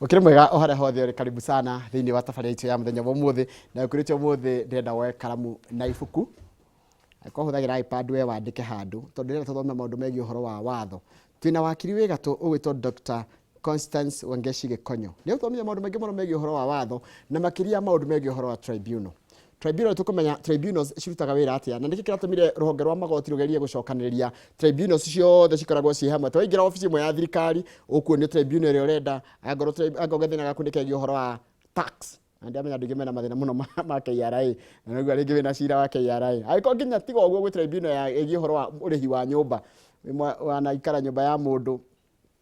Ũkĩrĩ mwega o harĩa hothe ũrĩ, karibu sana thĩinĩ wa tabarĩra itũ ya mũthenya wa ũmũthĩ. Na ũkĩrĩte ũmũthĩ ndĩrenda woe karamu na ibuku. Angĩkorwo ũhũthagĩra iPad we wandĩke handũ, tondũ ndĩrenda tũthome maũndũ megiĩ ũhoro wa watho. Twĩna wakiri wĩ gatũ ũgwĩtwo Dr. Constance Wangeci Gĩkonyo. Nĩ egũtũthomithia maũndũ maingĩ mũno megiĩ ũhoro wa watho na makĩria maũndũ megiĩ ũhoro wa tribunal. Tribunal tũkũmenya tribunals cirutaga wĩra atĩa na nĩkĩ kĩratũmire rũhonge rwa magoti rũgerie gũcokanĩrĩria tribunals ciothe cikoragwo ciĩ hamwe. Twaingĩra obici ĩmwe ya thirikari ũkuonio tribunal ĩrĩa ũrenda, angorwo angorwo gathĩna gaku nĩ kegiĩ ũhoro wa tax na ndĩramenya andũ aingĩ mena mathĩna mũno ma KRA na nĩguo rĩngĩ wĩna cira wa KRA. Angĩkorwo nginya tiga ũguo gwĩ tribunal ya ĩgiĩ ũhoro wa ũrĩhi wa nyũmba, wanaikara nyũmba ya mũndũ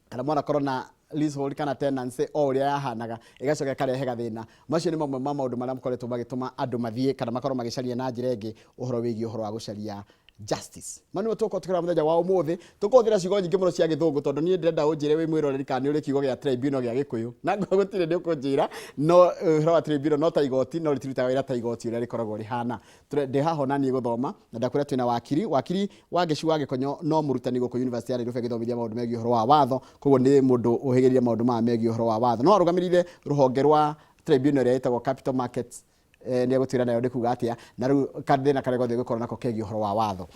kana mwanakorwo na leasehold kana tenancy o ũrĩa yahanaga ĩgacoka ĩkarehe gathĩna. Macio nĩ mamwe ma maũndũ marĩa makoretwo magĩtũma andũ mathiĩ kana makorwo magĩcaria na njĩra ĩngĩ ũhoro wĩgiĩ ũhoro wa gũcaria justice. Ma nĩguo tũgũkorwo tũkĩrora mũthenya wa ũmũthĩ. Tũkũhũthĩra ciugo nyingĩ mũno cia Gĩthũngũ tondũ niĩ ndĩrenda ũnjĩre wĩ mwĩroreri kana nĩ ũrĩ kiugo gĩa tribunal gĩa Gĩkũyũ. Na ngorwo gũtirĩ nĩ ũkũnjĩra, no ũhoro wa tribunal no ta igoti no rĩtirutaga wĩra ta igoti ũrĩa rĩkoragwo rĩhana. Ndĩ haha ona niĩ gũthoma na ndakwĩra twĩna wakiri, wakiri Wangeci wa Gĩkonyo no mũrutani gũkũ University ya Nairobi agĩthomithia maũndũ megiĩ ũhoro wa watho, koguo nĩ mũndũ ũhĩgĩrĩire maũndũ maya megiĩ ũhoro wa watho. No arũgamĩrĩire rũhonge rwa tribunal ĩrĩa ĩtagwo Capital Markets, nĩ egũtwĩra nayo nĩ kuga atĩa, na rĩu gathĩna karĩa gothe ũngĩkorwo nako kegiĩ ũhoro wa watho.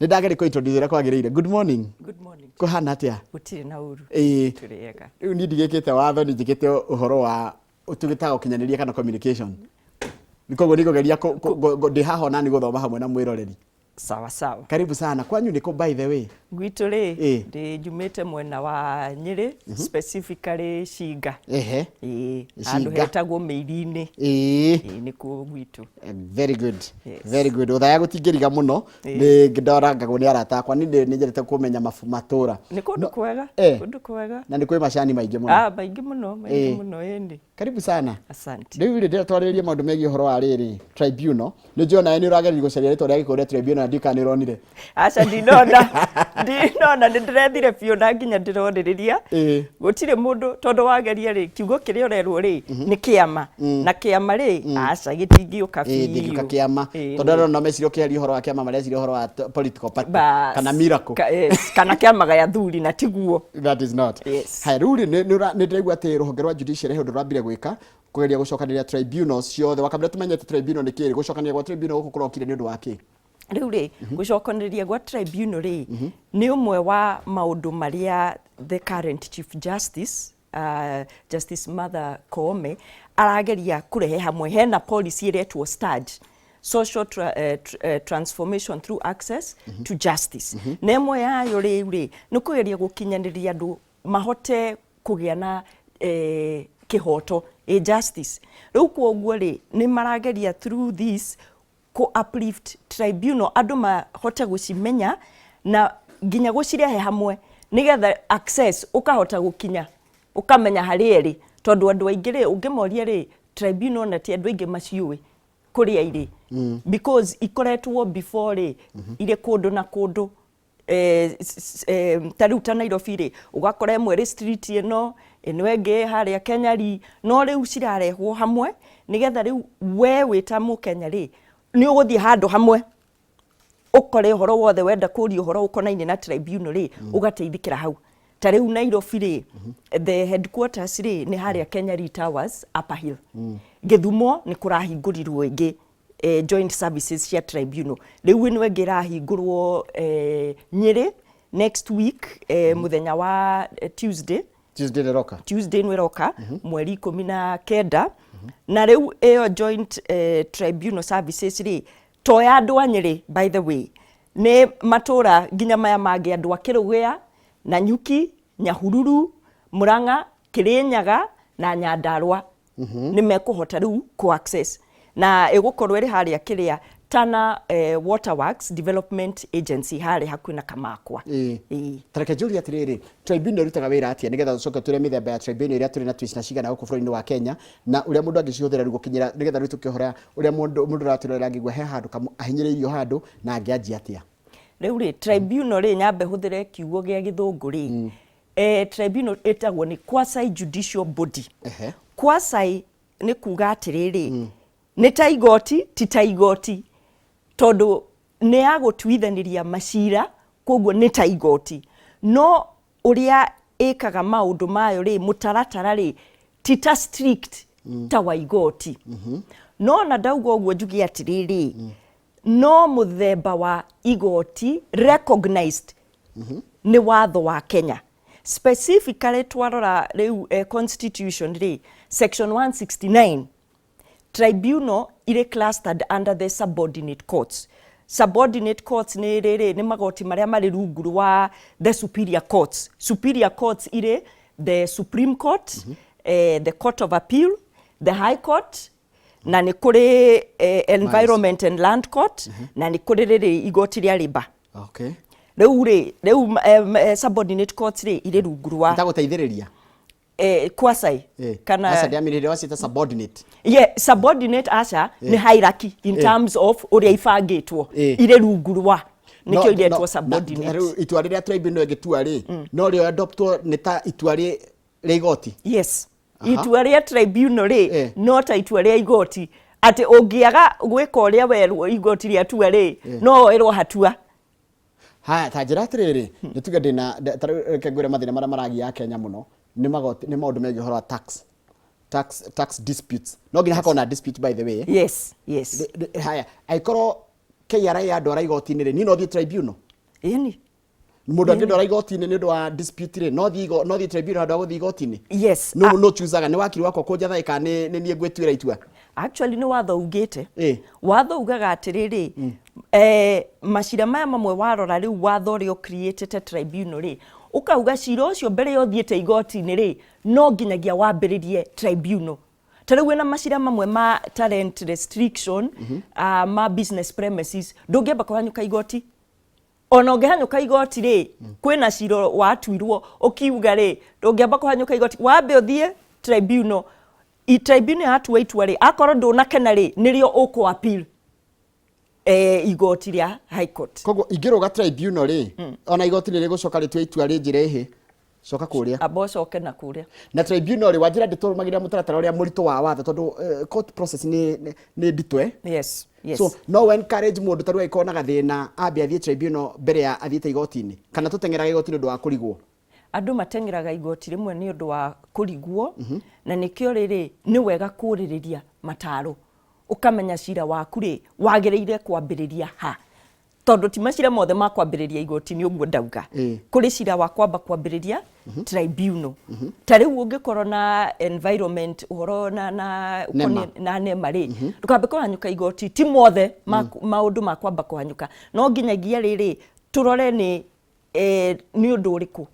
Nĩ ndageria kũ introduce ũrĩa kwagĩrĩire. Good morning. Good morning. Kũhana atĩa? Gũtirĩ na ũru. Ĩĩ. Tũrĩ ega. Rĩu niĩ ndigĩkĩte watho, niĩ njĩkĩte ũhoro wa tũgĩtaga ũkinyanĩria kana communication. Koguo nĩ ngũgeria ndĩ haha ona niĩ gũthoma hamwe na mwĩroreri. Sawa sawa. Karibu sana. Kwanyu nĩ kũ by the way? Gwitũ rĩ, Ĩĩ. ndĩ njumĩte mwena wa Nyĩrĩ, specifically Cinga. Ĩĩ, handũ Cinga. hetagwo Mĩiri-inĩ. Ĩĩ, nĩkuo gwitũ. Very good. Yes. Very good. Ũthaya gũtingĩriga mũno. Nĩ ndorangagwo nĩ arata akwa. Niĩ nĩ nyendete kũmenya matũra. Nĩ kũndũ kwega, Eh. kũndũ kwega. Na nĩ kwĩ macani maingĩ mũno. Ah, maingĩ mũno, maingĩ Ĩĩ. mũno ĩni. Karibu sana. Asante. Rĩu rĩ ndĩrenda twarĩrĩrie maũndũ megiĩ ũhoro wa rĩrĩ tribunal. Nĩ njũĩ onawe nĩ ũrageria gũcaria rĩtwa rĩa Gĩkũyũ rĩa tribunal na ndiũĩ kana nĩ ũronire. Aca ndinona, ndinona nĩ ndĩrethire biũ na nginya ndĩronĩrĩria. Gũtirĩ mũndũ tondũ wageria rĩ kiugo kĩrĩa ũrerwo rĩ nĩ kĩama na kĩama rĩ aca gĩtingĩũka Ĩĩ, ndĩngĩũka biũ. kĩama. Tondũ andũ no meciria ũkĩaria ũhoro wa kĩama mareciria ũhoro wa political party Bas. kana miracle. Yes, kana kĩama gĩa athuri na tiguo. That is not. Yes. Haya, rĩu rĩ, nĩ ndĩraigua atĩ rũhonge rwa judiciary he ũndũ rwambire gwĩka kũgeria gũcokanĩrĩria tribunals ciothe. Wakambĩra tũmenyete tribunal nĩ kĩĩ, gũcokanĩrĩria gwa tribunal gũkũ kũrokire nĩ ũndũ wa kĩ? Rĩu rĩ, gũcokanĩrĩria gwa tribunal rĩ nĩ ũmwe wa maũndũ marĩa the current Chief Justice, Justice Martha Koome arageria kũrehe hamwe. Hena policy ĩretwo STAJ, Social Transformation Through Access to Justice. Na ĩmwe yayo rĩu rĩ nĩ kũgeria gũkinyanĩria andũ mahote kũgĩa na kĩhoto, a justice. Rĩu kwoguo rĩ nĩ marageria through this kũ uplift tribunal, andũ mahote gũcimenya na nginya gũcirehe hamwe nĩgetha access ũkahota gũkinya ũkamenya harĩa ĩrĩ, tondũ andũ aingĩ rĩ ũngĩmoria rĩ tribunal na ti andũ aingĩ maciũĩ kũrĩa irĩ, because ikoretwo before rĩ irĩ kũndũ na kũndũ. Ta rĩu ta Nairobi rĩ ũgakora ĩmwe ĩrĩ street ĩno, ĩno ĩngĩ harĩa Kenya ri, no rĩu cirarehwo hamwe nĩgetha rĩu we wĩ ta mũkenya rĩ nĩ ũgũthiĩ handũ hamwe ũkore ũhoro wothe wenda kũria ũhoro ũkonainie na tribunal rĩ ũgateithĩkĩra hau. Ta rĩu Nairobi rĩ the headquarters rĩ nĩ harĩa Kenya Ri Towers, Upper Hill. Gĩthumo nĩ kũrahingũrirwo ĩngĩ joint services cia tribunal. Rĩu ĩno ĩngĩ ĩrahingũrwo Nyĩrĩ next week, mũthenya wa Tuesday. Tuesday ĩroka. Tuesday ĩno ĩroka, mweri 19. Na rĩu ĩyo joint tribunal services rĩ to ya andũ a Nyĩrĩ, by the way, nĩ matũra nginya maya mangĩ, andũ a Kĩrũgĩa, Nanyuki, Nyahururu, Murang'a, Kĩrĩnyaga na Nyandarua nĩ mekũhota rĩu kũ access, na ĩgũkorwo ĩrĩ harĩa kĩrĩa Tana Waterworks Development Agency harĩa hakuhĩ na Kamakwa. Ĩĩ. Tareke njũrie atĩrĩrĩ, tribunal ĩrutaga wĩra atĩa nĩgetha tũcoke tũrĩa mĩthemba ya tribunal ĩrĩa tũrĩ na twĩ na cigana gũkũ bũrũri-inĩ wa Kenya na ũrĩa mũndũ angĩcihũthĩra rĩu gũkinyĩra nĩgetha rĩu tũkĩhora ũrĩa mũndũ ũratwĩrorera angĩigua he handũ ahinyĩrĩirio handũ na angĩanjia atĩa? Rĩu rĩ tribunal rĩ nyambe hũthĩre kiugo gĩa Gĩthũngũ rĩ, tribunal ĩtagwo nĩ quasi judicial body. Quasi nĩ kuga atĩrĩrĩ, nĩ ta igoti, ti ta igoti, tondũ nĩ ya gũtuithanĩria macira, koguo nĩ ta igoti, no ũrĩa ĩkaga maũndũ mayo rĩ, mũtaratara rĩ, Ti ta strict ta wa igoti. No na ndauga ũguo njuge atĩrĩrĩ, no mũthemba wa igoti recognized nĩ watho wa Kenya. Specifically twarora rĩu constitution rĩ, section 169, tribunal irĩ clustered under the subordinate courts. Subordinate courts nĩ rĩrĩ, nĩ magoti marĩa marĩ rungu rwa the superior courts. Superior courts irĩ the Supreme Court, the Court of Appeal, the High Court, na nĩ kũrĩ Environment and Land Court, na nĩ kũrĩ rĩrĩ igoti rĩa Labour. Rĩu rĩ, rĩu subordinate courts rĩ irĩ rungu rwa Itagũteithĩrĩria. Quasi kana Aca, ndĩamĩrĩire wacita subordinate. Yeah, subordinate, aca, nĩ hierarchy in terms of ũrĩa ibangĩtwo. Irĩ rungu rwa, nĩkĩo iretwo subordinate. Rĩu itua rĩrĩa tribunal ĩngĩtua rĩ, no rĩo adoptwo nĩ ta itua rĩa igoti? Yes. Itua rĩa tribunal rĩ, no ta itua rĩa igoti, atĩ ũngĩaga gwĩka ũrĩa werwo igoti rĩatua rĩ, no woerwo hatua. Haya, ta njĩra atĩrĩrĩ, nĩ tuge ndĩna ta rĩu reke ngwĩre mathĩna marĩa maragia Kenya mũno nĩ magoti, nĩ maũndũ megiĩ ũhoro wa tax disputes. No nginya hakorwo na dispute, by the way. Haya, angĩkorwo KRA yandwara igoti-inĩ rĩ, niĩ no thiĩ tribunal? Ĩni. Mũndũ angĩndwara igoti-inĩ nĩ ũndũ wa dispute rĩ, no thiĩ tribunal handũ ha gũthiĩ igoti-inĩ? Yes. No no chuzaga nĩ wakiri wakwa kũnjatha kana nĩ niĩ ngwĩtuĩra itua? Actually nĩ watho ugĩte. Watho ugaga atĩrĩrĩ, macira maya mamwe warora rĩu watho ũrĩa ũcreatĩte tribunal rĩ, ũkauga cira ũcio mbere ya ũthiĩte igoti-inĩ rĩ, no nginyagia wambĩrĩrie tribunal. Ta rĩu wĩna macira mamwe ma ta rent restriction, ma business premises, ndũngĩamba kũhanyũka igoti. Ona ũngĩhanyũka igoti rĩ, kwĩna cira watuirwo ũkiuga rĩ, ndũngĩamba kũhanyũka igoti, wambe ũthiĩ tribunal. I tribunal yatua itua rĩ, akorwo ndũnakena rĩ, nĩrĩo ũkũ appeal igoti rĩa High Court. Koguo ingĩrũga tribunal rĩ, ona igoti nĩ rĩgũcoka rĩtue itua rĩnjĩre ĩhĩ, coka kũrĩa. Amba ũcoke na kũrĩa. Na tribunal rĩ, wanjĩra ndĩtũrũmagĩrĩra mũtaratara ũrĩa mũritũ wa watho, tondũ court process nĩ nditũ, eh? Yes. So no encourage mũndũ ta rĩu angĩkorwo na gathĩna ambe athiĩ tribunal mbere ya athiĩte igoti-inĩ, kana tũteng'eraga igoti nĩ ũndũ wa kũrigwo? Andũ mateng'eraga igoti rĩmwe nĩ ũndũ wa kũrigwo, na nĩkĩo rĩrĩ nĩ wega kũrĩrĩria mataro, ũkamenya cira waku rĩ wagĩrĩire kwambĩrĩria ha, tondũ ti macira mothe ma kwambĩrĩria igoti-inĩ ũguo ndauga. Kũrĩ cira wa kwamba kwambĩrĩria tribunal. Ta rĩu ũngĩkorwo na environment ũhoro na NEMA. Na NEMA rĩ, ndũkambe kũhanyũka igoti. Ti mothe maũndũ ma kwamba kũhanyũka, no nginyagia rĩrĩ tũrore nĩ ũndũ ũrĩkũ,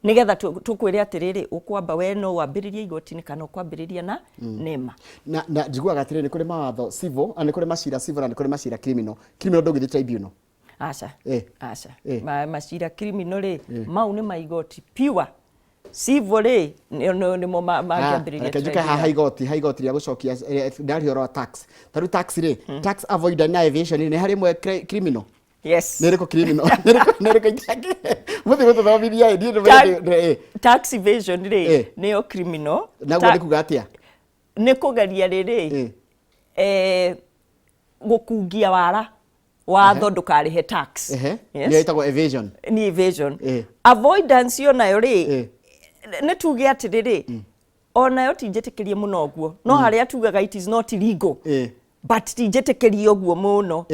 nĩgetha tũkwĩre atĩrĩrĩ, ũkwamba we no wambĩrĩrie igoti-inĩ kana ũkwambĩrĩria na NEMA. Na njiguaga atĩrĩrĩ, nĩ kũrĩ mawatho civil, nĩ kũrĩ macira civil na nĩ kũrĩ macira criminal. Criminal ndũngĩthiĩ tribunal? Aca. Aca. Macira criminal rĩ, mau nĩ ma igoti pure. Civil rĩ, nĩmo mangĩambĩrĩria Reke njuke haha. Tribunal. Igoti ha igoti rĩa gũcokia, ndaria ũhoro wa tax. Ta rĩu tax rĩ, tax avoidance na evasion rĩ, nĩ harĩ ĩmwe criminal? Yes. Nĩ ĩrĩkũ criminal? Nĩ ĩrĩkũ mũthiĩ gũtũthomithia ĩ, niĩ Tax evasion rĩ, nĩyo criminal. Naguo nĩ kuga atĩa? Nĩ kũgeria rĩrĩ, gũkungia wara watho ndũkarĩhe tax. Yes. Nĩyo ĩtagwo evasion? Nĩ evasion. Avoidance yo nayo rĩ, nĩ tuge atĩrĩrĩ, onayo ti njĩtĩkĩrie mũno ũguo, no harĩa tugaga it is not legal, but ti njĩtĩkĩrie ũguo mũno.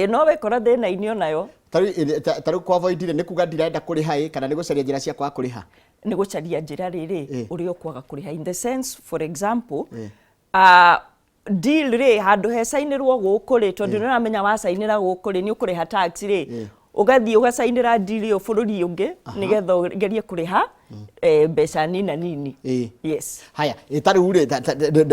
No wekora thĩna-inĩ onayo. Ta rĩu kwa avoid rĩ, nĩ kuga ndirenda kũrĩha ĩ, kana nĩ gũcaria njĩra cia kwaga kũrĩha? Nĩ gũcaria njĩra rĩrĩ ũrĩa ũkwaga kũrĩha, in the sense, for example, deal rĩ, handũ hecainĩrwo gũkũ rĩ, tondũ nĩ ũramenya wacainĩra gũkũ rĩ, nĩ ũkũrĩha tax rĩ, ũgathiĩ ũgacainĩra deal ĩyo bũrũri ũngĩ nĩgetha ũgerie kũrĩha mbeca nina nini. Yes. Haya, ta rĩu rĩ,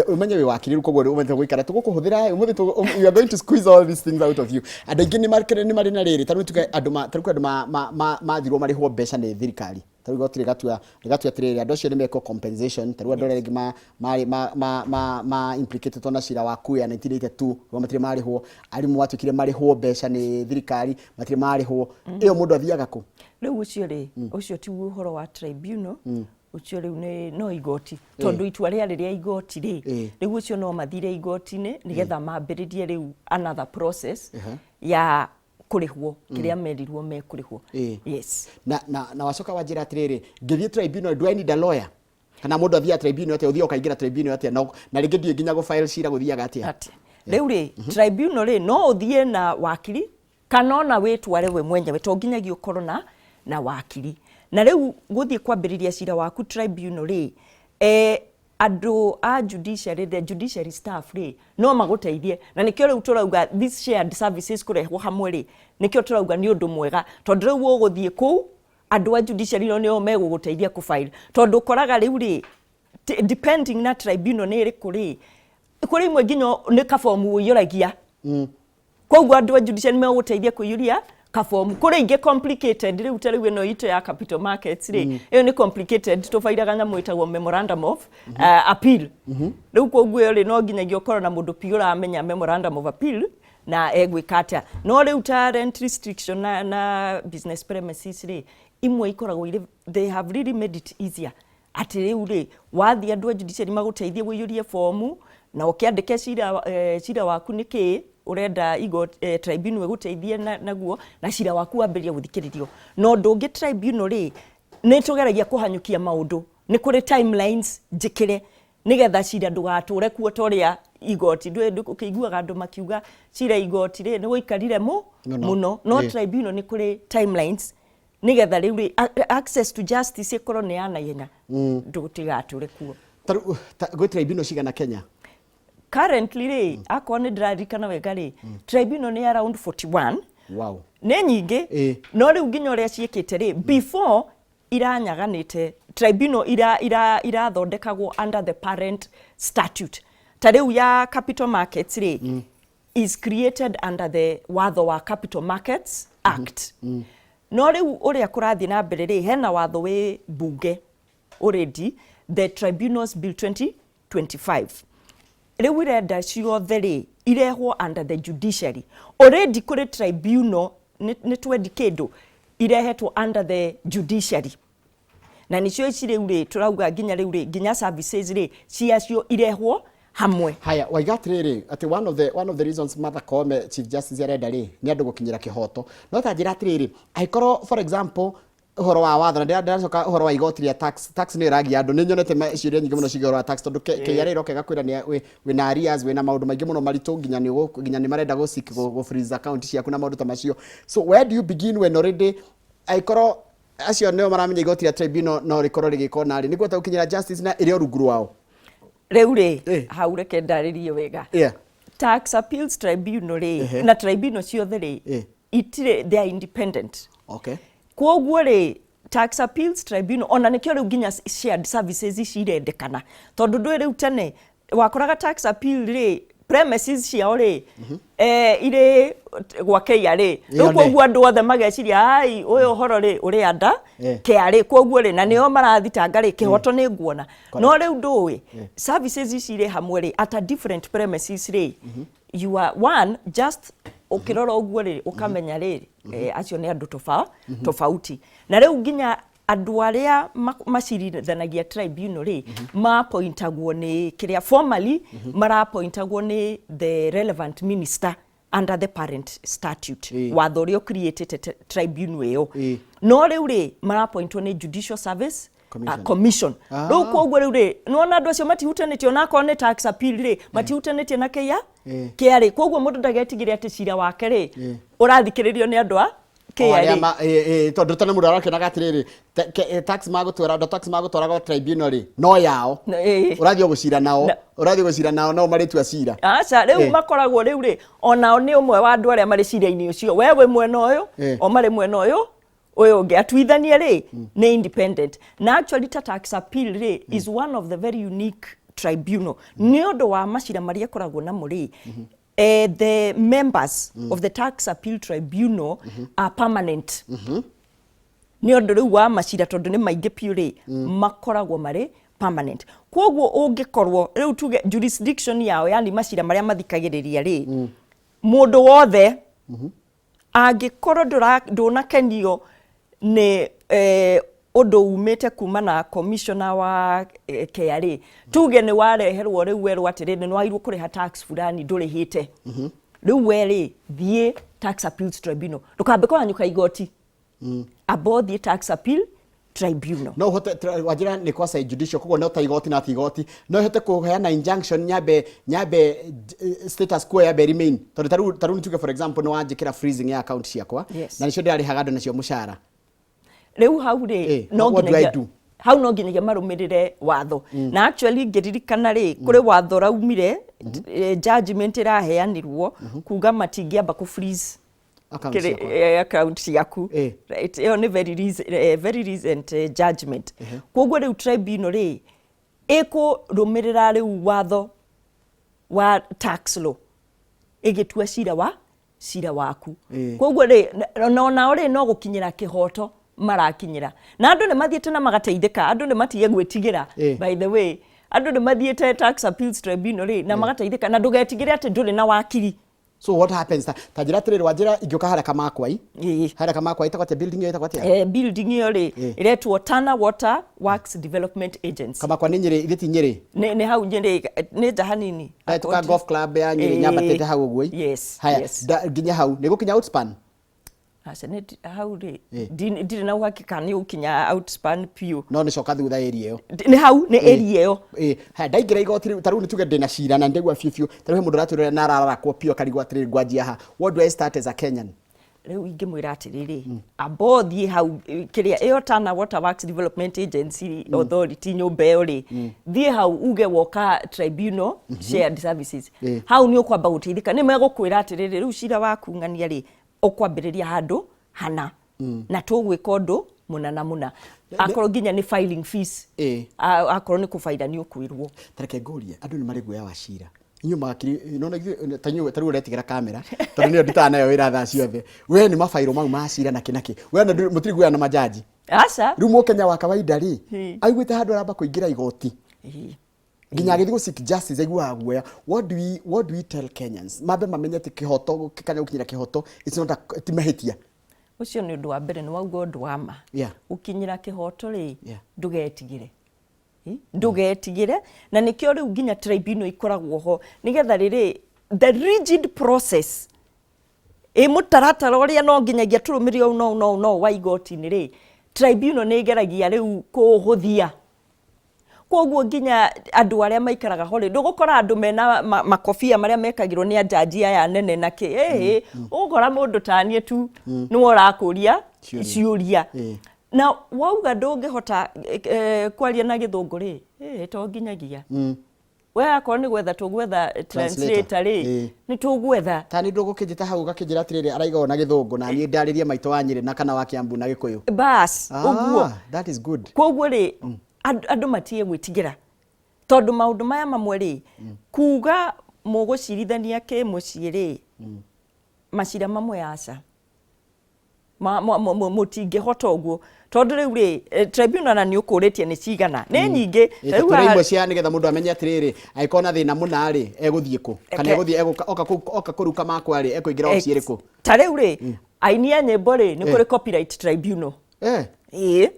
ũmenye wĩ wakiri rĩu, koguo ũmenye gũikara tũgũkũhũthĩra ũmũthĩ, we are going to squeeze all these things out of you. Andũ aingĩ nĩ marĩ na rĩrĩ, ta rĩu tuge andũ ma ta rĩu kwĩ andũ mathirwo marĩhwo mbeca nĩ thirikari. Ta rĩu igoti rĩgatua atĩrĩrĩ, andũ acio nĩ mekwo compensation. Ta rĩu andũ arĩa rĩngĩ marĩ ma implicated na cira wa coup ya 1982, rĩu matirĩ marĩhwo. Arimũ matuĩkire marĩhwo mbeca nĩ thirikari, matirĩ marĩhwo. Ĩyo mũndũ athiaga kũ? Rĩu ũcio rĩ, ũcio ti ũhoro wa tribunal, ũcio rĩu nĩ no igoti, tondũ itua rĩarĩ rĩa igoti rĩ, rĩu ũcio no mathire igoti-inĩ nĩgetha mambĩrĩrie rĩu another process ya kũrĩhwo kĩrĩa merirwo mekũrĩhwo. Yes. Na wacoka wanjĩra atĩrĩrĩ, ngĩthiĩ tribunal, do I need a lawyer? Kana mũndũ athiaga tribunal atĩa, ũthiaga ũkaingĩra tribunal atĩa, na rĩngĩ ndiũĩ nginya gũ file cira gũthiaga atĩa? Atĩa rĩu rĩ, tribunal rĩ, no ũthiĩ na wakiri kana ona wĩtware we mwenyewe, to nginyagia ũkorwo na wakiri. Na rĩu gũthiĩ kwambĩrĩria cira waku tribunal rĩ, andũ a judiciary, the judiciary staff rĩ, no magũteithie. Na nĩkĩo rĩu tũrauga this shared services kũrehwo hamwe rĩ, nĩkĩo tũrauga nĩ ũndũ mwega, tondũ rĩu ũgũthiĩ kũu, andũ a judiciary no nĩo megũgũteithia kũ file, tondũ ũkoraga rĩu rĩ, depending na tribunal nĩ ĩrĩkũ rĩ, kũrĩ imwe nginya nĩ kabomu ũiyũragia. Koguo andũ a judiciary megũgũteithia kũiyũria kabomu. Kũrĩ ingĩ complicated rĩu, ta rĩu ĩno itũ ya capital markets rĩ, ĩyo nĩ complicated, tũbairaga nyamũ ĩtagwo memorandum of appeal. Rĩu koguo ĩyo rĩ, no nginyagia ũkorwo na mũndũ piũ ũramenya memorandum of appeal na egwĩka atĩa. No rĩu ta rent restriction na business premises rĩ, imwe ikoragwo irĩ, they have really made it easier, atĩ rĩu rĩ, wathiĩ andũ a judiciary magũteithie ũiyũrie fomu na ũkĩandĩke cira waku, nĩ kĩĩ ũrenda tribunal ĩgũteithie naguo, na cira waku wambĩrĩrie gũthikĩrĩrio. Na ũndũ ũngĩ, tribunal rĩ, nĩ tũgeragia kũhanyũkia maũndũ, nĩ kũrĩ timelines njĩkĩre nĩgetha cira ndũgatũre kuo ta ũrĩa igoti. Ũkĩiguaga andũ makiuga cira igoti rĩ, nĩ gũikarire Mũno. Mũno. No tribunal nĩ kũrĩ timelines nĩgetha rĩu rĩ, access to justice ĩkorwo nĩ ya naihenya, ndũtigatũre kuo. Tarĩu gwĩ tribunal cigana Kenya? Currently rĩ, akorwo nĩ ndĩraririkana wega rĩ, tribunal nĩ around 41. Nĩ nyingĩ. No rĩu nginya ũrĩa ciĩkĩte rĩ, before iranyaganĩte, tribunal irathondekagwo under the parent statute. Ta rĩu ya capital markets rĩ, is created under the watho wa Capital Markets Act. No rĩu ũrĩa kũrathiĩ na mbere rĩ, hena watho wĩ bunge already, the Tribunals Bill 2025. Rĩu irenda ciothe rĩ, irehwo under the judiciary. Already kũrĩ tribunal nĩ 20 kĩndũ irehetwo under the judiciary, na nĩcio ici rĩu rĩ, tũrauga nginya rĩu rĩ, nginya services rĩ, ciacio irehwo hamwe. Haya, waiga atĩrĩrĩ, atĩ one of the reasons Martha Koome, Chief Justice, arenda rĩ, nĩ andũ gũkinyĩra kĩhoto. No ta njĩra atĩrĩrĩ, angĩkorwo for example ũhoro wa watho, na ndĩracoka ũhoro wa igoti rĩa tax, tax nĩ ĩragia andũ. Nĩ nyonete ciũria nyingĩ mũno ciĩgiĩ ũhoro wa tax, tondũ KRA ĩroka ĩgakwĩra nĩ wĩna arrears, wĩna maũndũ maingĩ mũno maritũ, nginya nĩ marenda gũ freeze account ciaku na maũndũ ta macio. So where do you begin when already, angĩkorwo acio nĩo maramenya igoti rĩa tribunal no rĩkorwo rĩgĩkwo narĩ nĩguo ta gũkinyĩra justice na ĩrĩ o rungu rwao? Rĩu rĩ, hau reke ndarĩrie wega. Tax Appeals Tribunal rĩ, na tribunal ciothe rĩ, itirĩ, they are independent. Koguo rĩ, Tax Appeals Tribunal, ona nĩkĩo rĩu nginya shared services ici irendekana, tondũ ndũĩ rĩu tene wakoraga tax appeal rĩ, premises ciao rĩ, irĩ gwa KRA. Rĩu koguo andũ othe mageciria, ai, ũyũ ũhoro rĩ, ũrĩ anda KRA, koguo rĩ, na nĩo marathitanga rĩ, kĩhoto nĩ nguona. No rĩu ndũĩ services ici irĩ hamwe rĩ, at a different premises rĩ, you are one, just ũkĩrora ũguo rĩ, ũkamenya rĩ, acio nĩ andũ tofauti. Na rĩu nginya andũ arĩa macirithanagia tribunal rĩ, mapointagwo nĩ kĩrĩa formally marapointagwo nĩ the relevant minister under the parent statute, watho ũrĩa ũcreatĩte tribunal ĩyo. No rĩu rĩ, marapointwo nĩ Judicial Service Commission. Commission. Rĩu koguo rĩu rĩ, nĩwona andũ acio matihutanĩtie, onakorwo nĩ tax appeal rĩ, matihutanĩtie na KRA. KRA. Koguo mũndũ ndagetigĩre atĩ cira wake rĩ, ũrathikĩrĩrio nĩ andũ a O arĩa KRA. Tondũ tene mũndũ arakĩonaga atĩrĩrĩ, tax magũtwara, andũ tax magũtwara gwa tribunal rĩ, no yao ũrathiĩ o gũcira nao, ũrathiĩ gũcira nao, nao marĩtua cira. Aca, rĩu makoragwo rĩu rĩ, onao nĩ ũmwe wa andũ arĩa marĩ cira-inĩ ũcio. We wĩ mwena ũyũ, o marĩ mwena ũyũ ũngĩ. Atuithania rĩ, nĩ independent. Na actually ta tax appeal rĩ, is one of the very unique tribunal nĩ ũndũ wa macira marĩa ĩkoragwo namo rĩ. The members of the Tax Appeal Tribunal are permanent, nĩ ũndũ rĩu wa macira, tondũ nĩ maingĩ piũ rĩ, makoragwo marĩ permanent. Koguo ũngĩkorwo rĩu tuge jurisdiction yao, yani macira marĩa mathikagĩrĩria rĩ, mũndũ wothe angĩkorwo ndũnakenio nĩ ũndũ umĩte kuma na commissioner wa KRA, tuge nĩ wareherwo rĩu werwo atĩrĩrĩ, nĩ wagĩrĩirwo kũrĩha tax fulani, ndũrĩhĩte, rĩu we rĩ, thiĩ Tax Appeals Tribunal. Ndũkambe kũhanyũka igoti, amba ũthiĩ Tax Appeal Tribunal. No uhote wanjira nĩ quasi judicial, koguo no ta igoti na ti igoti, no ihote kũheana injunction nyambe status quo yambe remain, tondũ tarĩu nĩ tuge, for example, nĩ wanjĩkĩra freezing ya account ciakwa na nĩcio ndĩrarĩhaga andũ nacio mũcara. Rĩu hau rĩ, no what do I nginyagia do? Hau no nginyagia marũmĩrĩre watho, na actually ngĩririkana rĩ, kũrĩ watho raumire, judgment ĩraheanirwo kuga matingĩamba kũ freeze account ciakwa. Account ciaku. Right, ĩyo nĩ very recent judgment. Koguo rĩu tribunal rĩ ĩkũrũmĩrĩra rĩu watho wa tax law ĩgĩtua cira waku. Koguo rĩ, na onao rĩ, no gũkinyĩra kĩhoto marakinyĩra, na andũ nĩ mathiĩte na magateithĩka. Andũ nĩ matige gwĩtigĩra. By the way, andũ nĩ mathiĩte Tax Appeals Tribunal rĩ na magateithĩka, na ndũgetigĩre atĩ ndũrĩ na wakiri. So what happens? Ta njĩra atĩrĩrĩ, wanjĩra ingĩũka harĩa Kamakwai, harĩa Kamakwai ĩtagwo atĩa building ĩyo, ĩtagwo atĩa? Building ĩyo rĩ, ĩretwo Tana Water Works Development Agency. Kamakwa nĩ Nyĩrĩ, ithe ti Nyĩrĩ? Nĩ hau Nyĩrĩ, nĩ nja hanini. Ndahĩtũka golf club ya Nyĩrĩ, nyambatĩte hau ũguo. Yes. Haya, yes. nginya hau nĩ gũkinya Outspan? Aca, hau rĩ, ndirĩ na uhakika nĩ ũkinya Outspan piũ. No nĩ coka thutha area ĩyo. Nĩ hau, nĩ area ĩyo. Ĩ haya, ndaingĩra igoti rĩu, ta rĩu nĩ tuge ndĩna cira na ndĩgua biũ biũ, ta rĩu he mũndũ ũratwĩrora na arararakwo biũ akarigwo atĩrĩrĩ, ngwanjia ha? What do I start as a Kenyan? Rĩu ingĩmwĩra atĩrĩrĩ, amba ũthiĩ hau, kĩrĩa ĩyo Tana Water Works Development Agency Authority, nyũmba ĩyo rĩ, thiĩ hau uge woka tribunal shared services. Hau nĩ ũkwamba gũteithĩka, nĩ megũkwĩra atĩrĩrĩ, rĩu cira waku ng'ania rĩ, ũkwambĩrĩria handũ hana na tũgwĩka ũndũ mũna na mũna, akorwo nginya nĩ filing fees, akorwo nĩ kũbaira nĩ ũkwĩrwo. Tareke ngũrie, andũ nĩ marĩ guoya wa cira. Inyuĩ mawakiri nona ithuĩ ta inyuĩ, ta rĩu ũretigĩra kamera tondũ nĩyo ndutaga nayo wĩra thaa ciothe. We nĩ mabairũ mau ma cira na kĩ na kĩ, we ona mũtirĩ guoya na majaji? Aca. Rĩu mũkenya wa kawaida rĩ, aiguĩte handũ aramba kũingĩra igoti, nginya agĩthiĩ gũ seek justice aiguaga guoya. What do we tell Kenyans mambe mamenye atĩ kĩhoto kana gũkinyĩra kĩhoto, it's not a, ti mahĩtia? Ũcio nĩ ũndũ wa mbere, nĩ wauga ũndũ wa ma. Gũkinyĩra kĩhoto rĩ, ndũgetigĩre. Ndũgetigĩre, na nĩkĩo rĩu nginya tribunal ikoragwo ho, nĩgetha rĩrĩ the rigid process, ĩ mũtaratara ũrĩa no nginyagia tũrũmĩrĩre ũũ no no no wa igoti-inĩ rĩ, tribunal nĩ ĩgeragia rĩu kũũhũthia. Koguo nginya andũ arĩa maikaraga ho rĩ, ndũgũkora andũ mena makobia marĩa mekagĩrwo nĩ ajaji aya nene na kĩ, ĩhĩ, ũgũkora mũndũ taniĩ tu nĩwe ũrakũria ciũria. Ciũria. Na wauga ndũngĩhota kwaria na gĩthũngũ rĩ, to nginyagia we akorwo nĩ gwetha tũgwetha translator rĩ, nĩ tũgwetha. Ta nĩ ndũgũkĩnjĩta hau ũgakĩnjĩra atĩrĩrĩ, araiga ũũ na gĩthũngũ, na niĩ ndarĩrie maitũ wa Nyĩrĩ na kana wa Kiambu na Gĩkũyũ. Bas, ũguo. Ah, that is good. Koguo rĩ, andũ matige gwĩtigĩra, tondũ maũndũ maya mamwe rĩ, kuga mũgũcirithania kĩmũciĩ rĩ, macira mamwe aca mũtingĩhota ũguo, tondũ rĩu rĩ, tribunal na nĩ ũkũrĩtie nĩ cigana, nĩ nyingĩ. Ta rĩu tũrĩ haha imwe cia nĩgetha mũndũ amenye atĩrĩrĩ, angĩkorwo na thĩna mũna rĩ, egũthiĩ kũ, kana egũthiĩ oka oka kũruka makwa rĩ, ekũingĩra obici ĩrĩkũ? Ta rĩu rĩ, aini a nyĩmbo rĩ, nĩ kũrĩ Copyright Tribunal. Ĩĩ.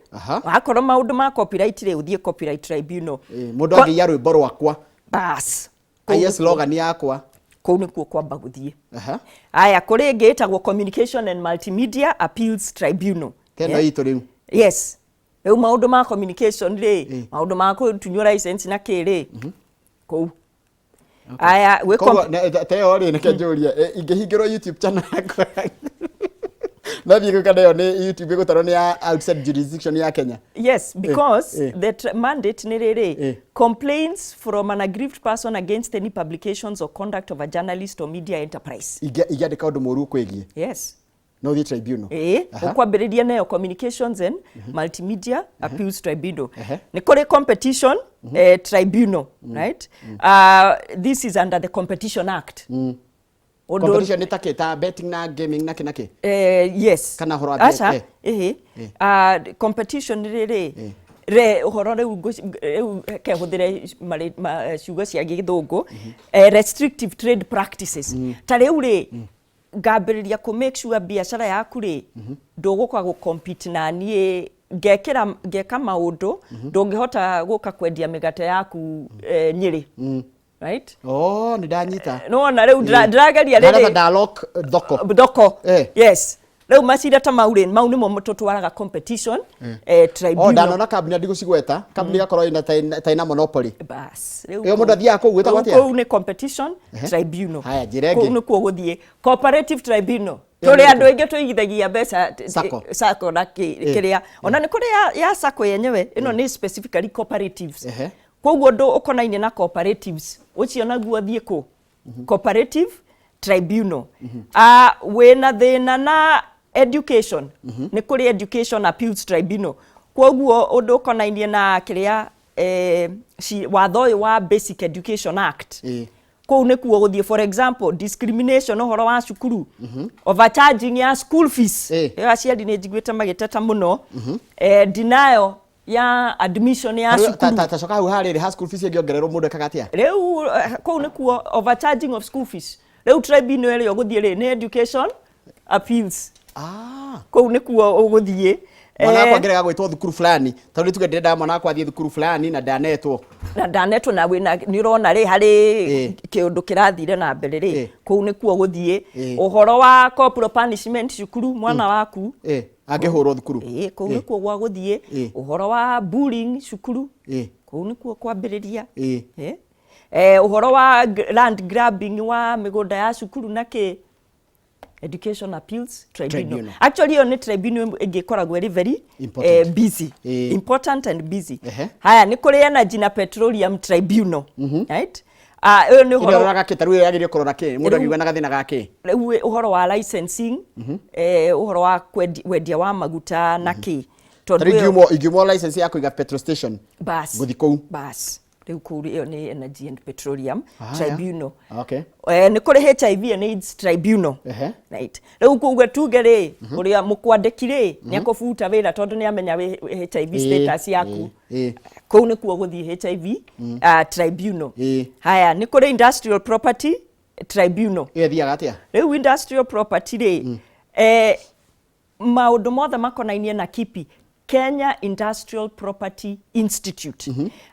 Wakorwo maũndũ ma copyright rĩ, ũthiĩ Copyright Tribunal. Mũndũ angĩiya rwĩmbo rwakwa, bas aiye slogan yakwa, kũu nĩkuo kwamba gũthiĩ. Aya, kũrĩ ĩngĩ ĩtagwo Communication and Multimedia Appeals Tribunal. Teno itũ rĩu. Yes, rĩu maũndũ ma communication rĩ, maũndũ ma kũtunywo license na kĩ rĩ, kũu. Aya, gwĩ Koguo ta ĩyo rĩ, nĩkĩo njũrie, ingĩhingĩrwo YouTube channel yakwa nathiĩ gwĩka nayo nĩ YouTube, ĩgũtarwo nĩ ya outside jurisdiction ya Kenya? Yes, because the mandate nĩ rĩrĩ, complaints from an aggrieved person against any publications or conduct of a journalist or media enterprise. Ingĩandĩka ũndũ mũũru kwĩgiĩ, no ũthiĩ tribunal? Ĩĩ. Ũkwambĩrĩria nayo Communications and Multimedia Appeals Tribunal. Nĩ kũrĩ Competition Tribunal, right? This is under the Competition Act. Competition nĩ ta kĩ, ta betting na gaming na kĩ na kĩ? Yes. Kana ũhoro wa Aca, ĩhĩ. Competition rĩrĩ re ũhoro rĩu rĩu reke hũthĩre ciugo cia gĩthũngũ, restrictive trade practices. Ta rĩu rĩ, ngambĩrĩria kũ make sure biacara yaku rĩ, ndũgũka gũ compete na niĩ, ngekĩra ngeka maũndũ ndũngĩhota gũka kwendia mĩgate yaku Nyĩrĩ, right? Oh, nĩ ndanyita. Nĩwona rĩu ndĩrageria Ndĩrenda rĩrĩ ndalock thoko. Thoko. Yes. Rĩu macira ta mau rĩ, mau nĩmo tũtwaraga competition O tribunal. Ndanona kambuni na ndigũcigweta, kambuni ĩgakorwo ĩna ta ĩna monopoly. Bas, rĩu Ĩyo mũndũ athiaga kũu gwĩtagwo rĩu atĩa? Kũu nĩ competition tribunal. Haya, njĩra ĩngĩ. Kũu nĩkuo gũthiĩ cooperative tribunal. Ĩyo Tũrĩ nĩ andũ aingĩ tũigithagia mbeca Sacco. Sacco na kĩrĩa ona nĩ kũrĩ ya sacco yenyewe. Ĩno nĩ specifically cooperatives. Koguo ũndũ ũkonainie na cooperatives ũcio naguo thiĩ kũ cooperative tribunal. Ah, wĩna thĩna na education, nĩ kũrĩ education appeals tribunal. Koguo ũndũ ũkonainie na kĩrĩa watho ũyũ wa Basic Education Act, kũu nĩkuo gũthiĩ. For example, discrimination ũhoro wa cukuru, overcharging ya school fees. Ĩyo aciari nĩ njiguĩte magĩteta mũno. Denial ya admission ya cukuru. Ta coka hau harĩrĩ ha school fees, ĩngĩongererwo mũndũ ekaga atĩa? Rĩu kũu nĩkuo overcharging of school fees. Rĩu tribunal ĩrĩa ũgũthiĩ rĩ nĩ education appeals. Kũu nĩkuo ũgũthiĩ. Mwana wakwa angĩrega gwĩtwo thukuru fulani, tondũ tuge ndĩrendaga mwana wakwa athiĩ thukuru fulani na ndanetwo. Na ndanetwo na wĩna nĩ ũrona rĩ harĩ kĩũndũ kĩrathire na mbere rĩ, kũu nĩkuo gũthiĩ. Ũhoro wa corporal punishment cukuru, mwana waku Angĩhũrwo thukuru. Ĩĩ, kũu nĩkuo gwa gũthiĩ. Ũhoro wa bullying cukuru, kũu nĩkuo kwambĩrĩria. Ũhoro wa land grabbing wa mĩgũnda ya cukuru na kĩ, education appeals tribunal. Tribunal. Actually ĩyo nĩ tribunal ĩngĩ ĩkoragwo ĩrĩ very Important. Busy. Important and busy. Haya, nĩ kũrĩ energy na petroleum tribunal, right? Ah, ĩyo nĩ ũhoro Ĩroraga kĩ? Tarĩu ĩyo yagĩrĩire kũrora kĩ mũndũ Rĩu- angiuga na gathĩna gake? Rĩu ũhoro wa licensing, ũhoro wa wendia wa maguta na kĩ, tondũ Tarĩu ingiumwo license ya kũiga petrol station, bas ngũthi kũu. Bas, rĩu kũu ĩyo nĩ energy and petroleum tribunal. Nĩ kũrĩ HIV and AIDS tribunal. Right, rĩu kuga tuge rĩ, ũrĩa mũkwandĩki rĩ nĩ akũbuta wĩra tondũ nĩ amenya wĩ HIV status yaku, kũu nĩkuo gũthiĩ HIV tribunal. Haya, nĩ kũrĩ industrial property tribunal. Ĩyo ĩthiaga atĩa? Rĩu industrial property rĩ, maũndũ mothe makonainie na KIPI, Kenya Industrial Property Institute.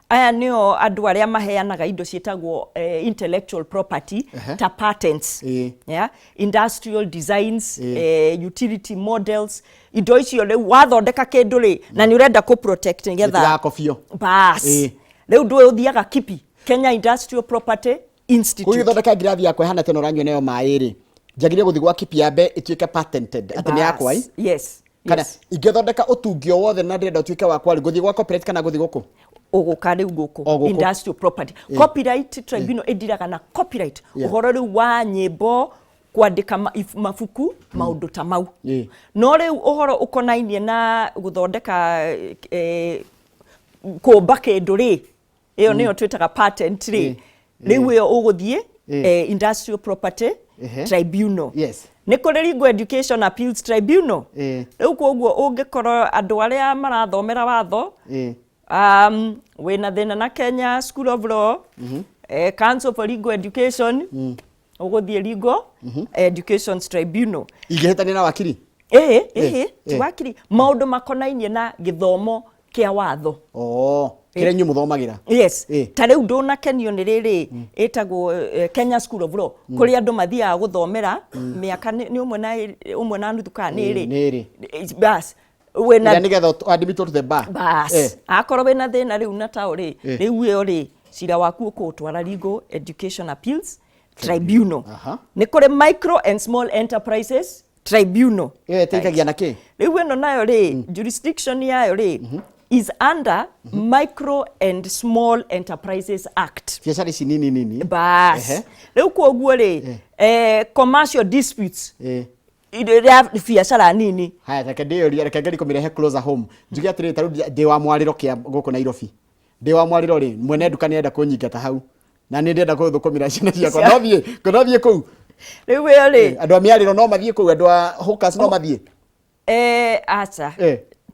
Aya nĩo andũ arĩa maheanaga indo ciĩtagwo intellectual property, ta patents, yeah? Industrial designs, utility models, indo icio. Rĩu wathondeka kĩndũ rĩ, na nĩ ũrenda kũ protect nĩgetha Gĩtigakobio. Bas, rĩu ndũĩ ũthiaga KIPI, Kenya Industrial Property Kũu Institute. Gĩthondeka ngirathi yakwa ĩhana teno ũranyua nayo maĩ rĩ, njagĩrĩire gũthiĩ gwa KIPI yambe ĩtuĩke patented atĩ nĩ yakwa ĩ? Yes. Kana Yes. ingĩthondeka ũtungi o wothe na ndĩrenda ũtuĩke wakwa rĩ, ngũthiĩ gwa copyright kana ngũthiĩ gũkũ? Ũgũka rĩu gũkũ. O gũkũ. Industrial property, copyright tribunal ĩndiraga na copyright, ũhoro rĩu wa nyĩmbo, kwandĩka mabuku, maũndũ ta mau. No rĩu ũhoro ũkonainie na gũthondeka, kũmba kĩndũ rĩ, ĩyo nĩyo twĩtaga patent rĩ, rĩu ĩyo ũgũthiĩ industrial property tribunal. Nĩ kũrĩ legal education appeals tribunal. Rĩu koguo ũngĩkorwo andũ arĩa marathomera watho, wĩna thĩna na Kenya School of Law, Council for Legal Education, ũgũthiĩ legal education tribunal. Ingĩhĩtania na wakiri? Ĩhĩ, ĩhĩ, ti wakiri, maũndũ makonainie na gĩthomo kĩa watho. Oh, kĩrĩa inyuĩ mũthomagĩra. Yes. Ta rĩu ndũnakenio nĩ rĩrĩ ĩtagwo Kenya School of Law, kũrĩa andũ mathiaga gũthomera mĩaka nĩ ũmwe na nuthu kana nĩ ĩrĩ. Nĩ ĩrĩ. Bas, wĩna Ĩrĩa nĩgetha admitwo to the bar. Bas, akorwo wĩna thĩna rĩu na tao rĩ, rĩu ĩyo rĩ, cira waku ũkũũtwara legal education appeals tribunal. Nĩ kũrĩ micro and small enterprises tribunal. Ĩyo ĩteithagia na kĩ? Rĩu ĩno nayo rĩ, jurisdiction yayo rĩ is under Micro and Small Enterprises Act. Biacara ici nini nini. Bas, rĩu koguo rĩ, commercial disputes ya biacara nini. Haya, reke ndĩyũrie, reke ngerie kũmĩrehe closer home. Njuge atĩrĩrĩ, ta rĩu ndĩ wa mwarĩro kĩa gũkũ Nairobi, ndĩ wa mwarĩro rĩ, mwene nduka nĩarenda kũnyingata hau na nĩ ndĩrenda gũthũkũmĩra ciana ciakwa, no thiĩ kũu? Rĩu ĩyo rĩ, Andũ a mĩarĩro no mathiĩ kũu? Andũ a hawkers no mathiĩ? Aca,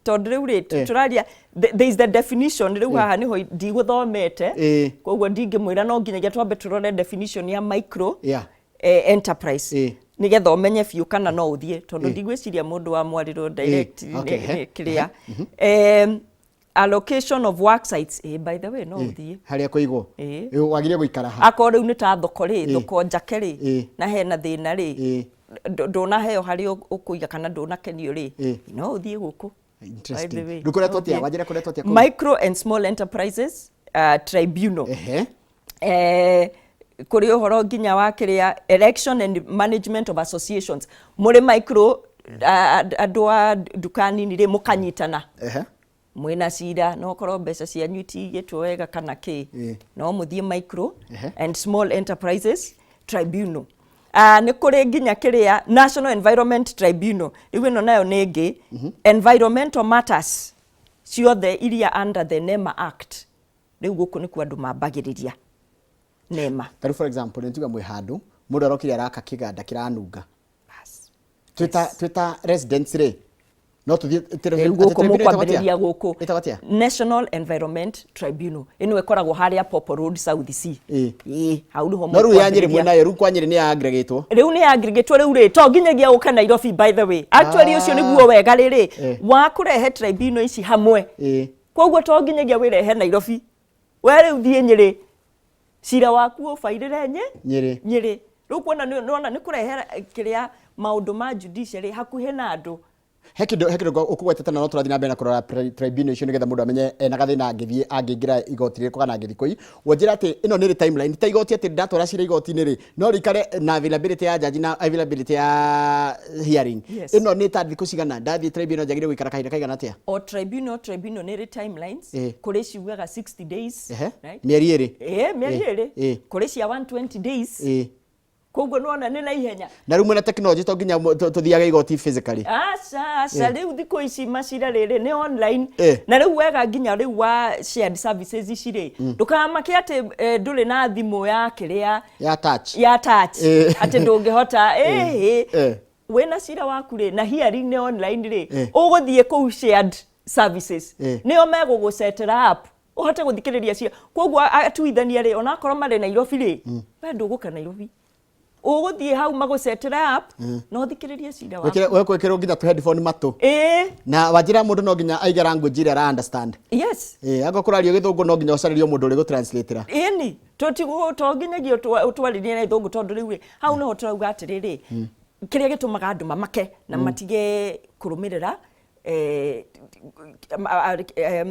tondũ rĩu rĩ, tũraria there is the definition. Rĩu haha nĩho ndigũthomete, koguo ndingĩmwĩra, no nginyagia twambe tũrore definition ya micro enterprise nĩgetha ũmenye biũ kana no ũthiĩ, tondũ ndigwĩciria mũndũ wa mwarĩro direct nĩ kĩrĩa allocation of work sites. By the way, no ũthiĩ. Harĩa kũigwo. Wagĩrĩire gũikara ha? Akorwo rĩu nĩ ta thoko rĩ, thoko njake rĩ, na hena thĩna rĩ, Ndũnaheo harĩa ũkũiga kana ndũnakenio rĩ, no ũthiĩ gũkũ. By the Interesting. way, Rĩu kũretwo no atĩa? ũthiĩ. Wanjĩra kũretwo atĩa kũu? Micro and Small Enterprises Tribunal. Kũrĩ ũhoro nginya wa kĩrĩa, election and management of associations, mũrĩ micro, andũ a nduka nini rĩ, mũkanyitana, mwĩna cira, no korwo mbeca cianyu itiigĩtwo wega kana kĩ, no mũthiĩ Micro and Small Enterprises Tribunal. Nĩ kũrĩ nginya kĩrĩa, National Environment Tribunal. Rĩu ĩno nayo nĩ ĩngĩ, environmental matters ciothe iria under the NEMA Act. Rĩu gũkũ nĩkuo andũ mambagĩrĩria NEMA. Ta rĩu, for example, nĩ tuga mwĩ handũ mũndũ arokire araka kĩganda kĩranunga. Bas. Twĩta residents rĩ, no tũthiĩ Rĩu gũkũ mũkwambĩrĩria gũkũ. Ĩtagwo atĩa? National Environment Tribunal. Ĩno ĩkoragwo harĩa Popo Road, South C. Ĩĩ, hau nĩho No rĩu ya Nyĩrĩ mũkwambĩrĩria. mwĩnayo, rĩu kwa Nyĩrĩ nĩ ya aggregatwo. Rĩu nĩ aggregatwo. Rĩu rĩ, to nginyagia ũke Nairobi. By the way, actually, ũcio nĩguo wega rĩrĩ wa kũrehe tribunal ici hamwe. Koguo to nginyagia wĩrehe Nairobi. We rĩu thiĩ Nyĩrĩ, cira waku ũbairĩre Nyĩrĩ. Nyĩrĩ. Rĩu kuona nĩwona nĩ kũrehe kĩrĩa, maũndũ ma judiciary hakuhĩ na andũ. He kĩndũ ũkũgwetete, na no tũrathiĩ na mbere na kũrora tribunal icio nĩgetha mũndũ amenye ena gathĩna angĩthiĩ, angĩingĩra igoti rĩrĩkũ kana angĩthiĩ kũi. Wanjĩra atĩ ĩno nĩ ĩrĩ timeline ta igoti, atĩ ndatwara cira igoti-inĩ rĩ, no rĩikare na availability ya jaji na availability ya hearing? Yes. Ĩno nĩ ta thikũ cigana ndathiĩ tribunal njagĩrĩire gũikara kahinda kaigana atĩa? O tribunal nĩ ĩrĩ timelines. Kũrĩ ciugaga 60 days, right? Mĩeri 2. Ĩĩ, mĩeri 2. Kũrĩ cia 120 days. Koguo nĩwona nĩ na ihenya. Na rĩu mwĩna technology, to nginya tũthiage igoti physically? Aca, aca. Rĩu thikũ ici macira rĩrĩ nĩ online. Na rĩu wega nginya rĩu wa shared services ici rĩ, ndũkamake atĩ ndũrĩ na thimũ ya kĩrĩa, ya touch, ya touch, atĩ ndũngĩhota. Ĩhĩ, wĩna cira waku rĩ, na hearing nĩ online rĩ, ũgũthiĩ kũu shared services, nĩo megũgũsetera up ũhote gũthikĩrĩria cira. Koguo atuithania rĩ, onakorwo marĩ Nairobi rĩ, we ndũgũka Nairobi, ũgũthiĩ hau magũsetera up na ũthikĩrĩrie cira waku. Wekĩrwo nginya tũ headphone matũ? Ĩĩ. Na wanjĩra mũndũ no nginya aige language ĩrĩa ara understand? Yes. Ĩĩ, angĩkorwo kũrario gĩthũngũ, no nginya ũcarĩrio mũndũ ũrĩ gũtranslateera? Ĩni, tũtigũ to nginyagia ũtwarĩrie na gĩthũngũ, tondũ rĩu rĩ, hau nĩho tũrauga atĩrĩrĩ, kĩrĩa gĩtũmaga andũ mamake na matige kũrũmĩrĩra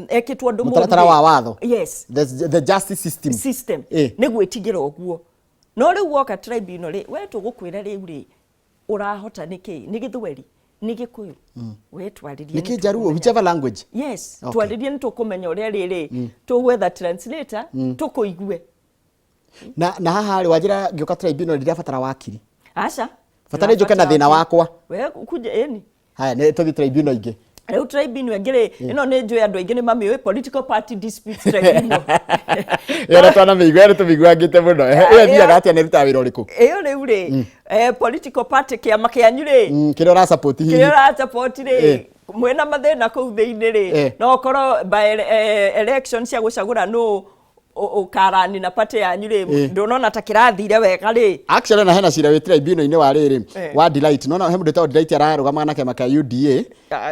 ekĩtwo ũndũ mũũru Mũtaratara rĩ. wa watho. Yes. The justice system. System. Nĩ gwĩtigĩra ũguo. No rĩu woka tribunal rĩ, we tũgũkwĩra rĩu rĩ, ũrahota nĩ kĩ, nĩ gĩthweri, nĩ gĩkũyũ, we twarĩrie. Nĩ kĩnjaruo, whichever language. Yes. Twarĩrie, nĩ tũkũmenya ũrĩa rĩrĩ tũgwetha translator tũkũigue. Na haha rĩ, wanjĩra ngĩũka tribunal ndirabatara wakiri? Aca. Bata nĩ njũke na thĩna wakwa. We kuja, ĩni. Haya, nĩ tũthiĩ tribunal ingĩ. Rĩu tribunal ĩngĩ rĩ, ĩno nĩ njũĩ andũ aingĩ nĩ mamĩũĩ, Political Party Disputes Tribunal. Ĩyo nĩ twanamĩigua, ĩyo nĩ tũmĩiguangĩte mũno. Ĩyo ĩthiaga atĩa na ĩrutaga wĩra ũrĩkũ? Ĩyo rĩu rĩ, political party, kĩama kĩanyu rĩ, Kĩrĩa ũrasupport hihi. Kĩrĩa ũrasupport rĩ, mwĩna mathĩna kũu thĩinĩ rĩ, no ũkorwo by election cia gũcagũra nũ ũkarani na party yanyu rĩ, ndũnona ta kĩrathire wega rĩ. Actually, na hena cira wĩ tribunal-inĩ wa rĩrĩ, wa Delight. Nona he mũndũ wĩtagwo Delight ararũgamaga na kĩama kĩa UDA,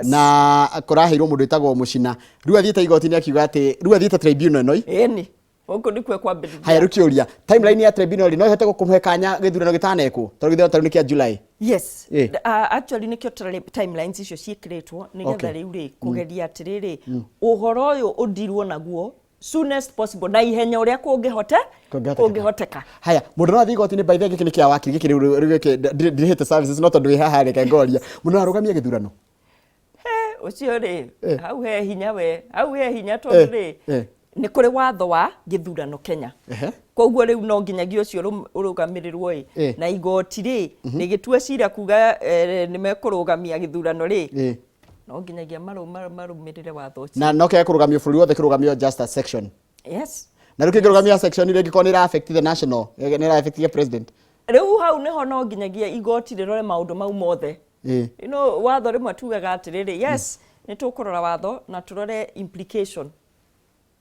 na kũraheirwo mũndũ wĩtagwo Mũcina. Rĩu athiĩte igoti-inĩ akiuga atĩ rĩu athiĩte tribunal ĩno. Ĩni, gũkũ nĩkuo kwambĩrĩria. Haya, rĩu kĩũria, timeline ya tribunal rĩ, no ĩhote gũkũhe kanya gĩthurano gĩtanekwo, tondũ gĩthurano tarĩu nĩ kĩa July? Yes. Actually, nĩkĩo timelines icio ciĩkĩrĩtwo nĩgetha rĩu rĩ, kũgeria atĩrĩrĩ, ũhoro ũyũ ũndirwo naguo soonest possible, na ihenya ũrĩa kũngĩhote Kũngĩhotekeka. kũngĩhoteka. Haya, mũndũ no athiĩ igoti-inĩ? By the way, gĩkĩ nĩ kĩa wakiri, gĩkĩ rĩu gĩkĩ ndirĩhĩte services, no tondũ wĩ haha reke ngoria, mũndũ no arũgamie gĩthurano? He, ũcio rĩ, hau he hinya, we hau he hinya, tondũ rĩ, nĩ kũrĩ watho wa gĩthurano Kenya. Koguo rĩu no nginyagia ũcio ũrũgamĩrĩrwo ĩ, na igoti rĩ, rĩgĩtua cira kuga nĩ mekũrũgamia gĩthurano rĩ, no nginyagia marũmĩrĩre watho ũcio. Na no kĩage kũrũgamio bũrũri wothe, kĩrũgamio just a section? Yes. Na rĩu kĩngĩrũgamio section rĩ, ĩngĩkorwo nĩ ĩra affect the national, nĩ ĩra affect the president? Rĩu hau nĩho no nginyagia igoti rĩrore maũndũ mau mothe. Watho rĩmwe tugaga atĩrĩrĩ, yes, nĩ tũkũrora watho na tũrore implication,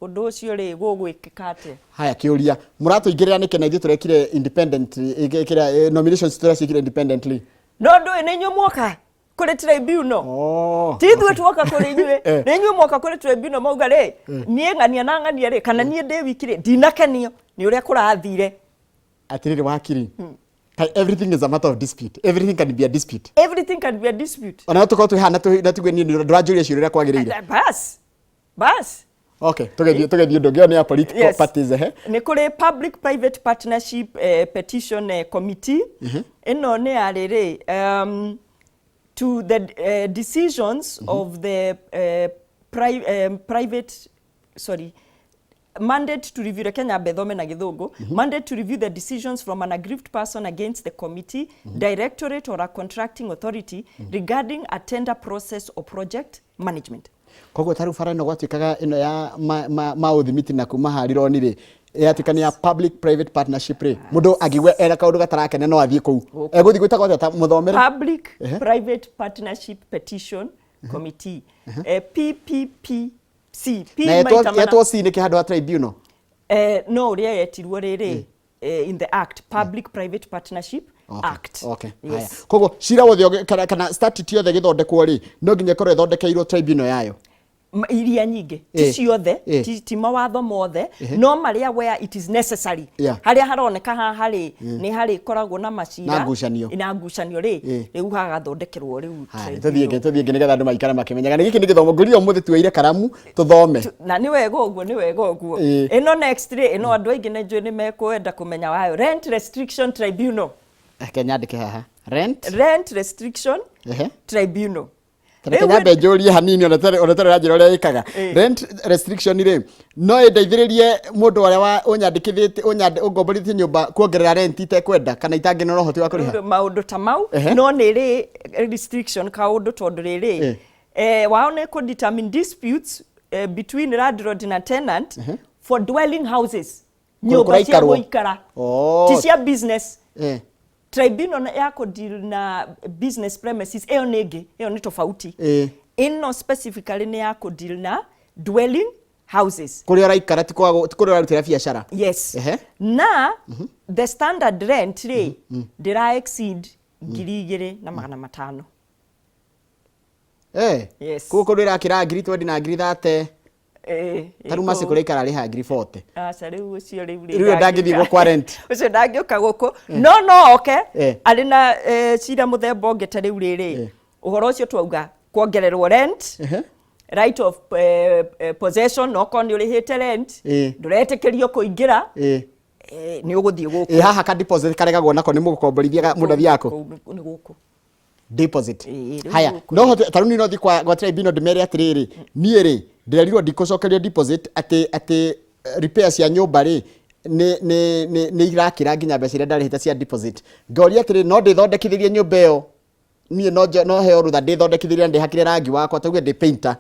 ũndũ ũcio rĩ, gũgwĩkĩka atĩa. Haya, kĩũria, mũratũingĩrĩra nĩkĩ na ithuĩ tũrekire independent, kĩrĩa, nominations tũraciĩkire independently? No ndũĩ nĩ inyuĩ mwoka kũrĩ tribunal. Ti ithuĩ tuoka kũrĩ inyuĩ. Nĩ inyuĩ mwoka kũrĩ tribunal, mauga rĩ, niĩ ng'ania na ng'ania rĩ, kana niĩ ndĩ wiki rĩ, ndinakenio nĩ ũrĩa kũrathire. Atĩrĩrĩ wakiri. Everything is a matter of dispute. Everything can be a dispute. Everything can be a dispute. Ona no tũkorwo twĩ haha na na tuge niĩ ndũranjũria ciũria ũrĩa kwagĩrĩire. Bas bas. Okay, tũgĩthiĩ ũndũ ũngĩ. Ĩyo nĩ ya political parties, ehe. Nĩ kũrĩ public private partnership petition committee. Ĩno nĩ ya rĩrĩ, to the decisions of the private, sorry, mandate to review, reke nyambe thome na gĩthũngũ, mandate to review the decisions from an aggrieved person against the committee, directorate or a contracting authority regarding a tender process or project management. Koguo ta rĩu bara ĩno gwatuĩkaga ĩno ya maũthimiti na kuma harironi rĩ, yatuĩka nĩ ya public private partnership rĩ, mũndũ angĩigua ena kaũndũ gatarakenia no athiĩ kũu. Egũthiĩ gwĩtagwo atĩa ta mũthomere? Public private partnership petition committee, PPPC, P Na maita mana. yetwo C nĩkĩ handũ ha tribunal? No ũrĩa yetirwo rĩrĩ, in the act, Public Private Partnership Act. Haya. Yes. Koguo cira wothe kana statute yothe ĩgĩthondekwo rĩ, no nginya ĩkorwo ĩthondekeirwo tribunal yayo? Iria nyingĩ ti ciothe, ti mawatho mothe, no marĩa where it is necessary, harĩa haroneka haha rĩ, nĩ harĩkoragwo na macira Na ngucanio. Na ngucanio rĩ, rĩu hagathondekerwo rĩu Haya, tribunal. Tũthiĩ ĩngĩ nĩgetha andũ maikare makĩmenyaga. Nĩ gĩkĩ nĩ gĩthomo ngũria ũmũthĩ tuoire karamu tũthome. Na nĩ wega ũguo, nĩ wega ũguo. Ĩno next rĩ, ĩno andũ aingĩ nĩ njũĩ nĩ mekwenda kũmenya wayo, Rent Restriction Tribunal. Reke nyandĩke haha. Rent. Rent Restriction Tribunal. Reke Rĩu nyambe njũrie hanini ona tarĩ ũranjĩra ũrĩa ĩkaga. Rent restriction rĩ, no ĩndeithĩrĩrie mũndũ ũrĩa wa ũnyandĩkithĩtie, ũngomborithĩtie nyũmba kuongerera rent itekwenda kana itangĩona ũhoti wa kũrĩha? Rĩu maũndũ ta mau. No nĩ rĩ restriction kaũndũ tondũ rĩrĩ, wao nĩ kũ determine disputes between landlord na tenant for dwelling houses, nyũmba cia kũraikarwo. gũikara, ti cia business. Tribunal ya kũ deal na business premises, ĩyo nĩ ĩngĩ, ĩyo nĩ tofauti. Ĩno specifically nĩ ya kũ deal na dwelling houses. Kũrĩa ũraikara, ti kũrĩa ũrarutĩra biacara. Yes. Na the standard rent rĩ, ndĩra exceed 2500. Yes. Koguo kũndũ ĩrakĩra 20,000 na 30,000. Ta rĩu Mercy kũrĩa aikara arĩhaga 40,000. Aca, rĩu ũcio rĩu rĩ Rĩu ndangĩthiĩ gũkũ kwa rent. Ũcio ndangĩũka gũkũ, no oke arĩ na cira mũthemba ũngĩ ta rĩu rĩrĩ, ũhoro ũcio twauga kuongererwo rent, right of possession, okorwo nĩ ũrĩhĩte rent, ndũretĩkĩrio kũingĩra, nĩ ũgũthiĩ gũkũ. Ĩ haha ka deposit karegagwo nako nĩ mũgũkomborithia mũndũ athiaga kũ? Kũu nĩ gũkũ. Deposit. Ĩĩ, rĩu Haya, gũkũ. No hote ta rĩu niĩ no thiĩ kwa tribunal ndĩmere atĩrĩrĩ, niĩ rĩ ndĩrerirwo ndikũcokerio deposit atĩ repair cia nyũmba rĩ nĩ irakĩra nginya mbeca iria ndarĩhĩte cia deposit. Ngoria atĩrĩ, no ndĩthondekithĩrie nyũmba ĩyo niĩ, no heo rũtha ndĩthondekithĩrie na ndĩhakĩre rangi wakwa, tuge ndĩ painter?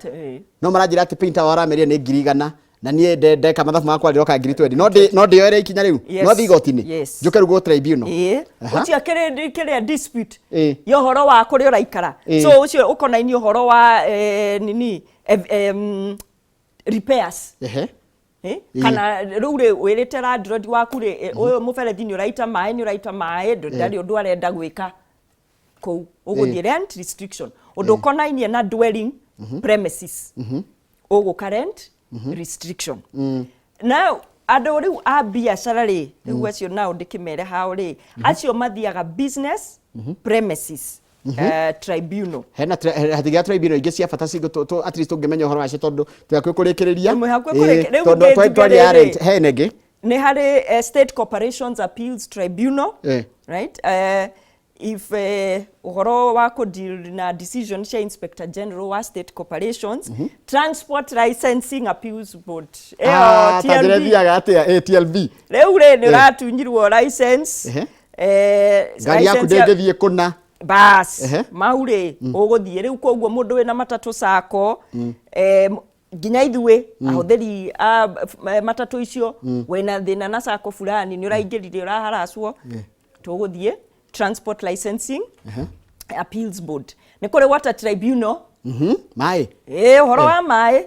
No maranjĩra atĩ painter wao aramerire nĩ 100,000 na niĩ ndeka mathabu makwa rĩroka 20,000. No ndĩoere ikinya rĩu? Yes. No thiĩ igoti-inĩ? Yes. Njũke rĩu gũ tribunal? Ĩĩ. Ũcio kĩrĩ kĩrĩa dispute ya ũhoro wa kũrĩa ũraikara. So ũcio ũkonainie ũhoro wa nini, repairs. Kana rĩu rĩ wĩrĩte landlord waku rĩ, ũyũ mũberethi nĩ ũraita maĩ, ndarĩ ũndũ arenda gwĩka kũu, ũgũthiĩ rent restriction, ũndũ ũkonainie na dwelling premises, ũgũka rent restriction. Now andũ rĩu a biacara rĩ, rĩu acio nao ndĩkĩmere hao rĩ, acio mathiaga business premises tribunal. Hena hatigĩa tribunal ingĩ cia bata cingĩ at least tũngĩmenya ũhoro wacio tondũ twĩ hakuhĩ kũrĩkĩrĩria? Twĩ hakuhĩ rĩu Tondũ njuge twaria ya rĩrĩ. rent, hena ĩngĩ? Nĩ harĩ State Corporations Appeals Tribunal. Right, if ũhoro wa kũ deal na decision cia Inspector General wa State Corporations, Transport Licensing Appeals Board. Ĩyo Ah, ta njĩra TLB. ĩthiaga atĩa? TLB. Rĩu rĩ, nĩ ũratunyirwo license. Ngari yaku license ndĩngĩthiĩ kũna. Bas, mau rĩ, ũgũthiĩ rĩu koguo mũndũ wĩna matatũ sacco, nginya ithuĩ ahũthĩri a matatũ icio, wĩna thĩna na sacco fulani, nĩ ũraingĩrire ũraharacwo, tũgũthiĩ Transport Licensing Appeals Board. Nĩ kũrĩ Water Tribunal. Maĩ. Ĩ, ũhoro wa maĩ.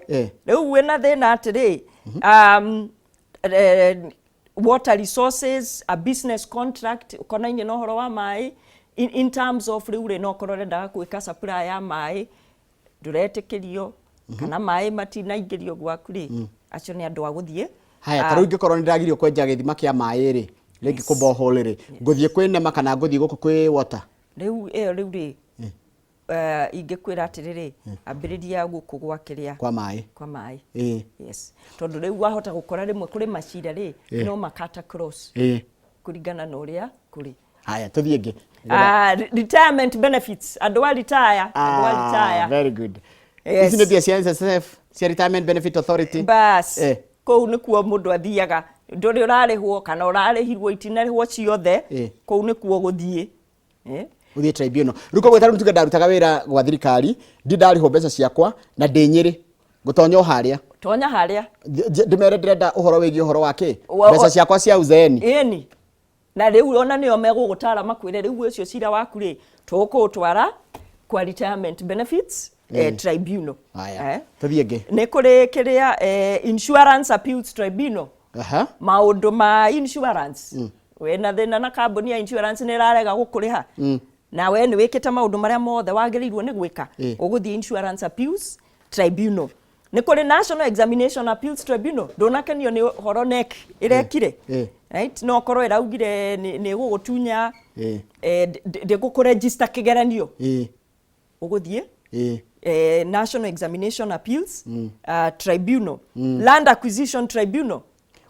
Rĩu wĩna thĩna atĩrĩ, water resources, a business contract ũkonainie na ũhoro wa maĩ, in terms of rĩu rĩ, no korwo ũrendaga gwĩka supply ya maĩ, ndũretĩkĩrio, kana maĩ matinaingĩrio gwaku rĩ, acio nĩ andũ a gũthiĩ. Haya, ta rĩu ingĩkorwo nĩ ndĩragirio kwenja gĩthima kĩa maĩ rĩ? Rĩngĩ kũ borehole rĩ, ngũthiĩ kwĩ NEMA kana ngũthiĩ gũkũ kwĩ water? Rĩu ĩyo rĩu rĩ, ingĩkwĩra atĩrĩrĩ, ambĩrĩria gũkũ gwa kĩrĩa, kwa maĩ. Kwa maĩ. Yes, tondũ rĩu wahota gũkora rĩmwe kũrĩ macira rĩ, no makata cross kũringana na ũrĩa kũrĩ. Haya, tũthiĩ ĩngĩ. Ah, retirement benefits, andũ a retire, andũ a retire. Very good. Yes. Ici nĩ mbia cia NSSF, cia Retirement Benefit Authority. Bas. Kũu nĩkuo mũndũ athiaga, ndũrĩ ũrarĩhwo kana ũrarĩhirwo itinarĩhwo ciothe. Kũu nĩkuo gũthiĩ. Ũthiĩ tribunal. Rĩu koguo tarĩu tuge ndarutaga wĩra gwa thirikari, ndi ndarĩhwo mbeca ciakwa na ndĩ Nyĩrĩ, ngũtonya o harĩa? Tonya harĩa. Ndĩmere ndĩrenda ũhoro wĩgiĩ ũhoro wa kĩ? Mbeca ciakwa cia uzeeni. Ĩni. Na rĩu ona nĩo megũgũtara makwĩre rĩu ũcio cira waku rĩ, tũkũũtwara kwa Retirement Benefits Tribunal. Haya. Tũthiĩ ĩngĩ. Nĩ kũrĩ kĩrĩa Insurance Appeals Tribunal. Maũndũ ma insurance. Wĩna thĩna na kambuni ya insurance, nĩ ĩrarega gũkũrĩha. Na we nĩ wĩkĩte maũndũ marĩa mothe wagĩrĩirwo nĩ gwĩka. Ũgũthiĩ Insurance Appeals Tribunal. Nĩ kũrĩ National Examination Appeals Tribunal. Ndũnakenio nĩ ũhoro NEC ĩrekire. Right? No korwo ĩraugire nĩ ĩgũgũtunya, ndĩgũkũregister kĩgeranio. Ũgũthiĩ National Examination Appeals Tribunal. Land Acquisition Tribunal.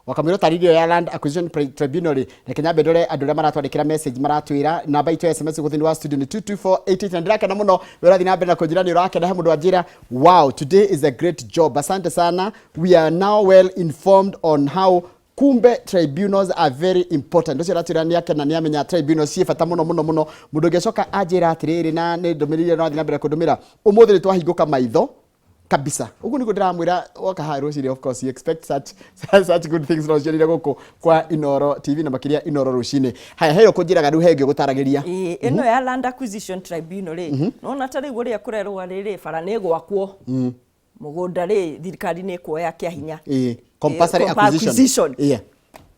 Wakamwĩra ũtarĩrie ya Land Acquisition Tribunal rĩ, reke nyambe ndore andũ arĩa maratwandĩkĩra message. Maratwĩra namba itũ ya SMS gũkũ thĩinĩ wa studio nĩ 22488, na ndĩrakena mũno we ũrathiĩ na mbere na kũnjĩra nĩ ũrakena. He mũndũ anjĩra, "Wow, today is a great job, asante sana. We are now well informed on how kumbe tribunals are very important." Ũcio aratwĩra nĩ akena nĩ amenya tribunals ciĩ bata mũno mũno mũno. Mũndũ ũngĩ acoka anjĩra atĩrĩrĩ, na nĩ ndũmĩrĩri ĩrĩa ũrathiĩ na mbere kũndũmĩra, "Ũmũthĩ nĩ twahingũka maitho kabisa." Ũguo nĩguo ndĩramwĩra woka haha rũcinĩ. Of course you expect such good things no cionire gũkũ kwa Inoro TV na makĩria Inoro Rũcinĩ. Haya, heyo kũnjĩraga rĩu he ĩngĩ ũgũtaragĩria. Ĩĩ, ĩno ya Land Acquisition Tribunal rĩ, nona ta rĩu ũrĩa kũrerwo rĩrĩ, bara nĩ ĩgwakwo, mũgũnda rĩ, thirikari nĩ ĩkuoya kĩa hinya. Compulsory acquisition. Acquisition.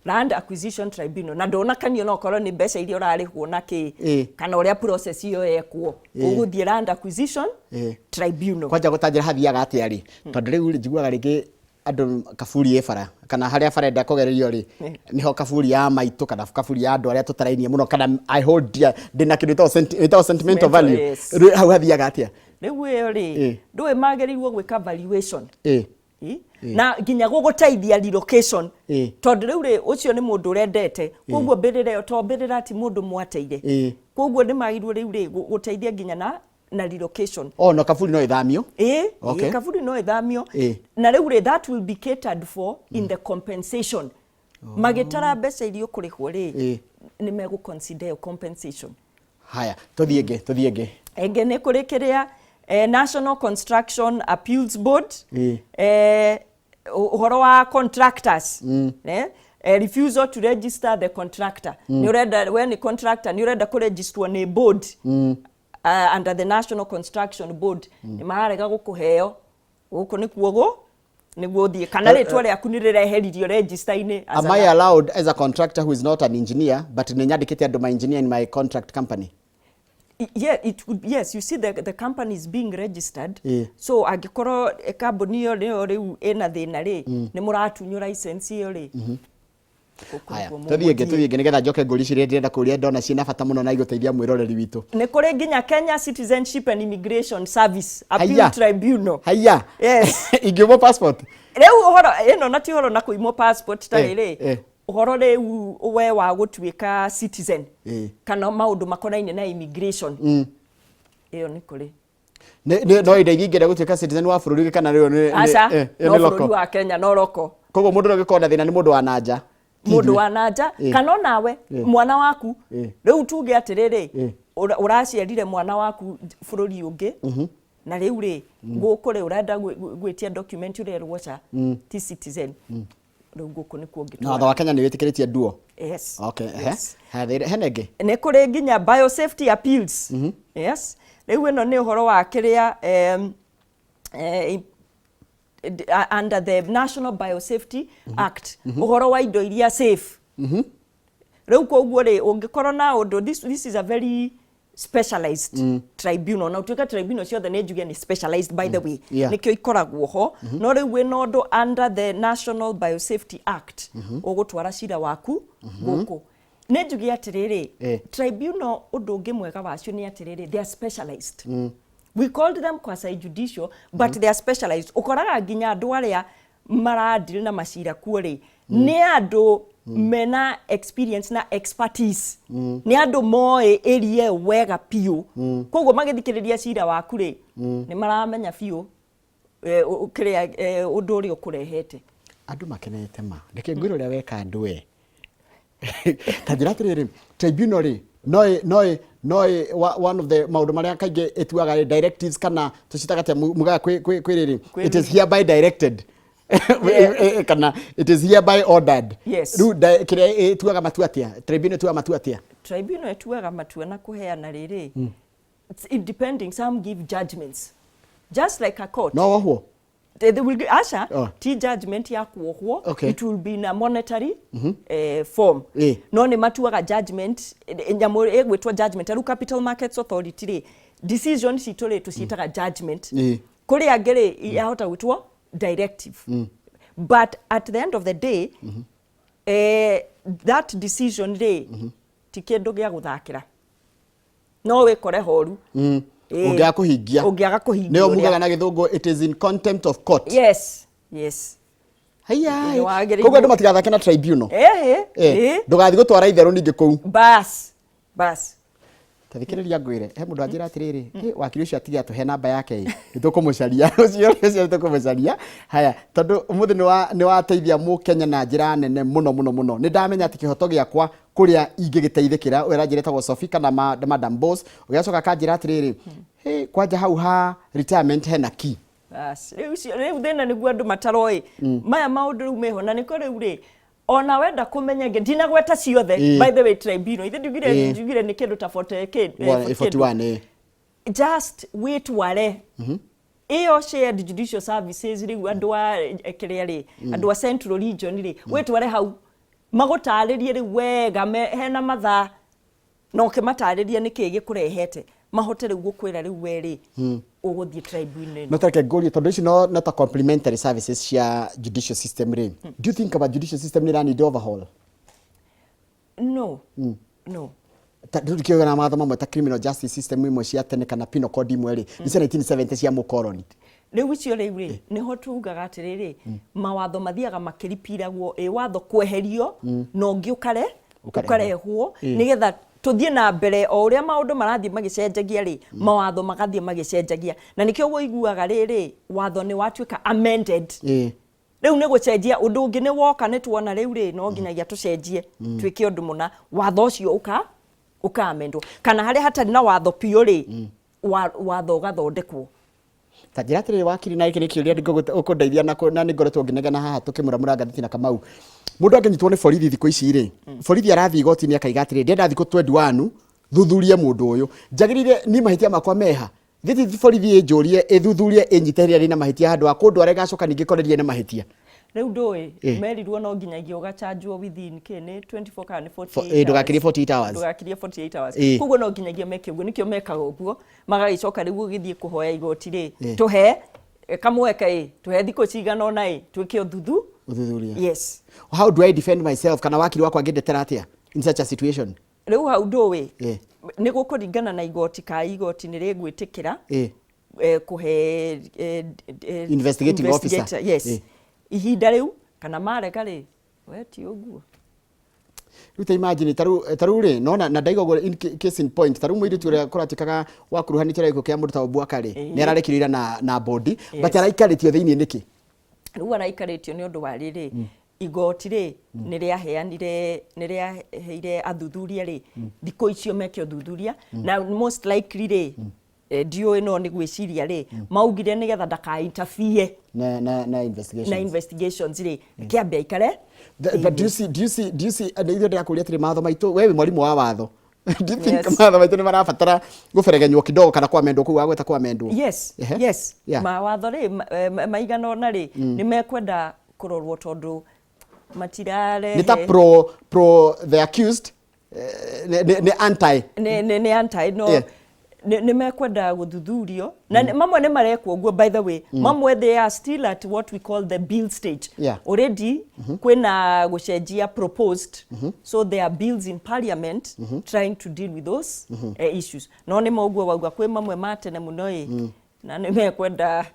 Land Acquisition Tribunal, na ndũnakanio no korwo nĩ mbeca iria ũrarĩhwo na kĩ, kana ũrĩa process ĩyo yekwo, ũgũthiĩ Land Acquisition Tribunal. Kwanja gũtanjĩra hathiaga atĩa rĩ, tondũ rĩu rĩ, njiguaga rĩngĩ andũ kaburi ĩ bara kana harĩa bara enda kũgererio rĩ, nĩho kaburi ya maitũ kana kaburi ya andũ arĩa tũtarainie mũno kana I hold dear, ndĩna kĩndũ ĩtagwo sentimental value. Rĩu hau hathiaga atĩa? Rĩu ĩyo rĩ, ndũĩ magĩrĩirwo gwĩka valuation. Na nginya gũgũteithia relocation, tondũ rĩu rĩ, ũcio nĩ mũndũ ũrendete, koguo mbĩrĩra ĩyo to mbĩrĩra, ti mũndũ mwateire. Koguo nĩ magĩrĩirwo rĩu rĩ gũteithia nginya na relocation. Oh, no kaburi no ĩthamio? Ĩĩ. Kaburi no ĩthamio. Na rĩu rĩ, that will be catered for in the compensation. Magĩtara mbeca iria ũkũrĩhwo rĩ, nĩ megũ consider ĩyo compensation. Haya, tũthiĩ ĩngĩ, tũthiĩ ĩngĩ. Ĩngĩ nĩ kũrĩ kĩrĩa National Construction Appeals Board. Ũhoro wa contractors, refusal to register the contractor. Nĩ ũrenda, we nĩ contractor, nĩ ũrenda kũregisterwo nĩ board, under the National Construction Board, nĩ mararega gũkũheo. Gũkũ nĩkuo gũ nĩguo ũthiĩ, kana rĩtwa rĩaku nĩ rĩreheririo register-inĩ as Am I allowed as a contractor who is not an engineer, but nĩ nyandĩkĩte andũ ma engineer in my contract company? Yeah, it would, yes, you see the company is being registered. So angĩkorwo kambuni ĩyo nĩyo rĩu ĩna thĩna rĩ, nĩ mũratunywo license ĩyo rĩ, gũkũ Haya, nĩkuo tũthiĩ ĩngĩ. mũgũthiĩ. Tũthiĩ ĩngĩ nĩgetha njoke ngũri ici iria ndĩrenda kũria, ndona ciĩna bata mũno na igũteithia mwĩroreri witũ. Nĩ kũrĩ nginya Kenya Citizenship and Immigration Service Appeal Haya. Tribunal. Haya. Yes. Ingiumwo passport? Rĩu ũhoro ĩno na ti ũhoro na kũimwo passport ta rĩrĩ, ũhoro rĩu we wa gũtuĩka citizen kana maũndũ makonainie na immigration, ĩyo nĩ kũrĩ. No indeithie ingĩenda gũtuĩka citizen wa bũrũri ũngĩ, kana rĩo Aca, ĩyo no nĩ bũrũri local? Wa Kenya, no local. Koguo mũndũ ũrĩa ũngĩkorwo na thĩna nĩ mũndũ wa nanja, ti Mũndũ ithuĩ. wa nanja kana onawe mwana waku. Rĩu tuge atĩrĩrĩ, ũraciarire mwana waku bũrũri ũngĩ, na rĩu rĩ, gũkũ rĩ, ũrenda gwĩtia document, ũrerwo ca ti citizen. Rĩu gũkũ nĩkuo Na ũngĩtwara. Watho wa Kenya nĩ wĩtĩkĩrĩtie duo? Yes. Okay, ehe. Yes. Haya, hena ĩngĩ? Nĩ kũrĩ nginya biosafety appeals. Yes, rĩu ĩno nĩ ũhoro wa kĩrĩa under the National Biosafety Act, ũhoro wa indo iria safe. Rĩu koguo rĩ, ũngĩkorwo na ũndũ, this is a very specialized tribunal, na ũtuĩke tribunal ciothe nĩ njuge nĩ specialized, by the way. Nĩkĩo ikoragwo ho. No rĩu wĩna ũndũ under the National Biosafety Act, ũgũtwara cira waku gũkũ. Nĩ njuge atĩrĩrĩ, tribunal ũndũ ũngĩ mwega wacio nĩ atĩrĩrĩ, they are specialized. We called them quasi judicial, but they are specialized. Ũkoraga nginya andũ arĩa maradeal na macira kuo rĩ, nĩ andũ mena experience na expertise, nĩ andũ moĩ area ĩyo wega biũ. Koguo magĩthikĩrĩria cira waku rĩ, nĩ maramenya biũ kĩrĩa ũndũ ũrĩa ũkũrehete. Andũ makenete ma reke ngwĩre ũrĩa weka andũ we ta njĩra atĩrĩrĩ, tribunal rĩ, no ĩ one of the maũndũ marĩa kaingĩ ĩtuaga rĩ, directives kana tũcitaga atĩa, mugaga kwĩ rĩrĩ, it is hereby directed kana it is hereby ordered. Rĩu kĩrĩa ĩtuaga matua atĩa? Tribunal ĩtuaga matua atĩa? Tribunal ĩtuaga matua na kũheana rĩrĩ, it's depending, some give judgments just like a court. No wohwo? They will give, aca. Ti judgment ya kuohwo. It will be in a monetary form. No nĩ matuaga judgment, nyamũ ĩgwĩtwo judgment. Rĩu Capital Markets Authority rĩ, decision citũ rĩ, tũciĩtaga judgment. Kũrĩ angĩ rĩ, yahota gwĩtwo directive, but at the end of the day, that decision rĩ, ti kĩndũ gĩa gũthakĩra, no wĩkore horu. Ũngĩaga kũhingia. Ũngĩaga kũhingia Nĩyo ũrĩa- mugaga na gĩthũngũ it is in contempt of court. Yes. Haiya. Nĩ wagĩrĩirwo- Koguo andũ matigathake na tribunal. Ehe. Ndũgathiĩ gũtwara itherũ ningĩ kũu. Bas bas. Tathikĩrĩria ngwĩre, he mũndũ anjĩra atĩrĩrĩ, "Ĩ, wakiri ũcio atige atũhe namba yake ĩ, nĩ tũkũmũcaria ũcio nĩ tũkũmũcaria." Haya, tondũ ũmũthĩ nĩ wateithia mũkenya na njĩra nene mũno mũno mũno. Nĩ ndamenya atĩ kĩhoto gĩakwa kũrĩa ingĩgĩteithĩkĩra, ũyũ aranjĩra etagwo Sophie kana Madam Boss. Ũgĩgacoka akanjĩra atĩrĩrĩ, "Hĩ, kwanja hau ha retirement hena key." Bas, rĩu rĩu thĩna nĩguo andũ mataroĩ maya maũndũ rĩu meho, na nĩkĩo rĩu rĩ, ona wenda kũmenya ngĩ ndinagweta ciothe. By the way, tribunal ithe ndiugire, ndiugire nĩ kĩndũ ta 40 40 kĩndũ. 41 ĩ. Just wĩtware ĩyo shared judicial services. Rĩu andũ a kĩrĩa rĩ, andũ a Central Region rĩ, wĩtware hau magũtarĩrie rĩu wega, hena mathaa na ũkĩmatarĩria nĩkĩĩ gĩkũrehete, mahote rĩu gũkwĩra rĩu we rĩ, ũgũthiĩ tribunal ĩno. No tareke ngũrie, tondũ ici no ta complementary services cia judicial system rĩ, do you think about judicial system nĩ ĩra overhaul? No. Rĩu ndikĩũĩ na mawatho mamwe ta criminal justice system imwe cia tene kana penal code imwe rĩ, nĩ cia 1970 cia mũkoroni. Rĩu icio rĩu rĩ, nĩho tugaga atĩrĩrĩ, mawatho mathiaga makĩripiragwo, ĩ watho kweherio na ũngĩ ũkare ũkarehwo. Ũkarehwo nĩgetha tũthiĩ na mbere o ũrĩa maũndũ marathiĩ magĩcenjagia rĩ, mawatho magathiĩ magĩcenjagia, na nĩkĩo wũiguaga rĩrĩ watho nĩ watuĩka amended. Rĩu nĩ gũcenjia, ũndũ ũngĩ nĩ woka, nĩ tuona rĩu rĩ, no nginyagia tũcenjie twĩke ũndũ mũna, watho ũcio ũka amendwo, kana harĩa hatarĩ na watho biũ rĩ, watho ũgathondekwo. Ta njĩra atĩrĩrĩ wakiri, na gĩkĩ nĩ kĩũria ũkũndeithia na nĩ ngoretwo ngĩnegena haha tũkĩmũramũra ngathĩti na Kamau. Mũndũ angĩnyitwo nĩ borithi thikũ ici rĩ, borithi arathiĩ igoti-inĩ akaiga atĩrĩrĩ, ndĩrenda thikũ 21 thuthurie mũndũ ũyũ, njagĩrĩire niĩ mahĩtia makwa meha? Gĩthi borithi ĩnjũrie, ĩthuthurie, ĩnyite rĩrĩa rĩna mahĩtia, handũ ha kũndwara ĩgacoka ningĩ ĩkore na mahĩtia? Rĩu ndũĩ, merirwo no nginyagia ũgachanjwo within kĩ nĩ 24 kana nĩ 48. Ndũgakirie 48 hours. Ndũgakirie 48 hours. Koguo no nginyagia meke ũguo, nĩkĩo mekaga ũguo, magagĩcoka rĩu ũgĩthiĩ kũhoya igoti rĩ, tũhe kamweke ĩ, tũhe thikũ cigana ũna ĩ, twĩke ũthuthu ũthuthuria. Yes. How do I defend myself, kana wakiri wakwa angĩndetera atĩa in such a situation? Rĩu hau ndũĩ, nĩ gũkũringana na igoti, ka igoti nĩ rĩgwĩtĩkĩra kũhe investigating officer. Investigator, yes. Ihinda rĩu kana marega rĩ, we ti ũguo. Rĩu ta imagine, tarĩu rĩ, nona na ndaiga ũguo, in case in point, tarĩu mũirĩtu ũrĩa kũratuĩkaga wakuruhanĩtio na gĩkuũ kĩa mũndũ ta Obwaka rĩ, nĩ ararekirio ira na bond, but araikarĩtio thĩiniĩ nĩkĩ? Rĩu araikarĩtio nĩ ũndũ wa rĩrĩ, igoti rĩ, nĩ rĩaheanire, nĩ rĩaheire athuthuria rĩ thikũ icio meke ũthuthuria, na most likely rĩ, ndiũĩ, no nĩ gwĩciria rĩ, maugire nĩgetha ndaka interfere na investigations. Na investigations rĩ, kĩambe aikare. But do you see, ithuĩ ndĩrakũria atĩrĩ, mawatho maitũ, we wĩ mwarimũ wa watho, do you think Yes. mawatho maitũ nĩ marabatara gũberegenywo kidogo kana kwamendwo kũu wagweta kwamendwo? Yes. Yes. Mawatho rĩ, maigana ũna rĩ, nĩ mekwenda kũrorwo tondũ matirarehe Nĩ ta pro the accused, nĩ anti nĩ anti no. Nĩ mekwenda gũthuthurio na mamwe nĩ marekwo ũguo, by the way. Mamwe, they are still at what we call the bill stage. Already kwĩna gũcenjia proposed, so there are bills in parliament trying to deal with those issues. No nĩ moguo wauga, kwĩ mamwe ma tene mũno ĩ, na nĩ mekwenda.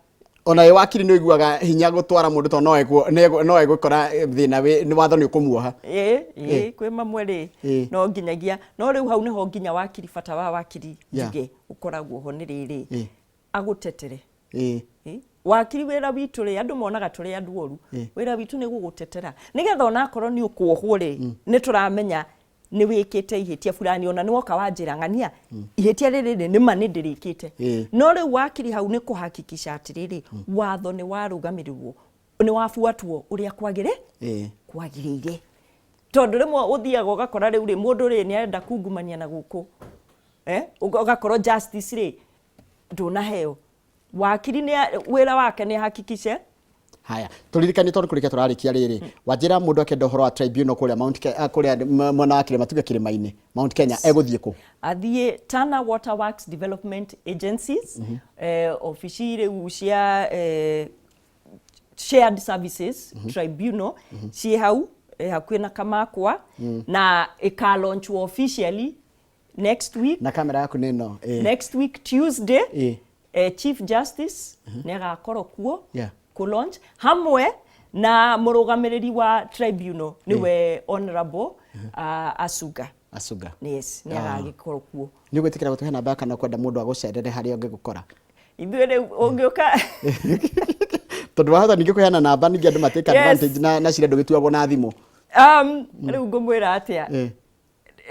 Ona wĩ wakiri nĩ ũiguaga hinya gũtwara mũndũ tondũ no egũkora thĩna nĩ watho nĩ ũkũmuoha. Ĩ ĩ, kwĩ mamwe rĩ, no nginyagia, no rĩu hau nĩho nginya wakiri, bata wa wakiri, njuge ũkoragwo ho nĩ rĩrĩ, agũtetere. Wakiri, wĩra witũ rĩ, andũ monaga tũrĩ andũ oru. Wĩra witũ nĩ gũgũtetera nĩgetha onakorwo nĩ ũkuohwo rĩ, nĩ tũramenya nĩ wĩkĩte ihĩtia fulani. Ona nĩ woka wanjĩra, "Ng'ania, ihĩtia rĩrĩ rĩ, nĩma nĩ ndĩrĩkĩte." No rĩu wakiri hau nĩ kũhakikisha atĩrĩrĩ, watho nĩ warũgamĩrĩrwo, nĩ wabuatwo ũrĩa kwagĩrĩ kwagĩrĩire, tondũ rĩmwe ũthiaga ũgakora rĩu rĩ, mũndũ rĩ, nĩ arenda kungumania na gũkũ, ũgakorwo justice rĩ, ndũnaheo. Wakiri nĩ wĩra wake nĩ hakikishe. Haya, tũririkanie, tondũ kũrĩkia tũrarĩkia rĩrĩ, wanjĩra mũndũ akĩenda ũhoro wa tribunal kũrĩa Mount kũrĩa mwena wa kĩrĩma, tuge kĩrĩma-inĩ, Mount Kenya, egũthiĩ kũ? Athiĩ Tana Water Works Development Agencies, obici rĩu cia shared services tribunal ciĩ hau, hakuhĩ na Kamakwa, na ĩkalaunchwo officially next week. Na kamera yaku nĩ ĩno. Next week Tuesday. Chief Justice nĩ agakorwo kuo kũ launch hamwe na mũrũgamĩrĩri wa tribunal, nĩwe Honorable Asuga. Asuga. Yes, nĩ agagĩkorwo kuo. Nĩ ũgwĩtĩkĩra gũtũhe namba, kana kwenda mũndũ agũcerere harĩa ũngĩgũkora? Ithuĩ rĩu ũngĩũka. Tondũ wahota ningĩ kũheana namba, ningĩ andũ matake advantage na cira ndũgĩtuagwo na thimũ. Rĩu ngũmwĩra atĩa?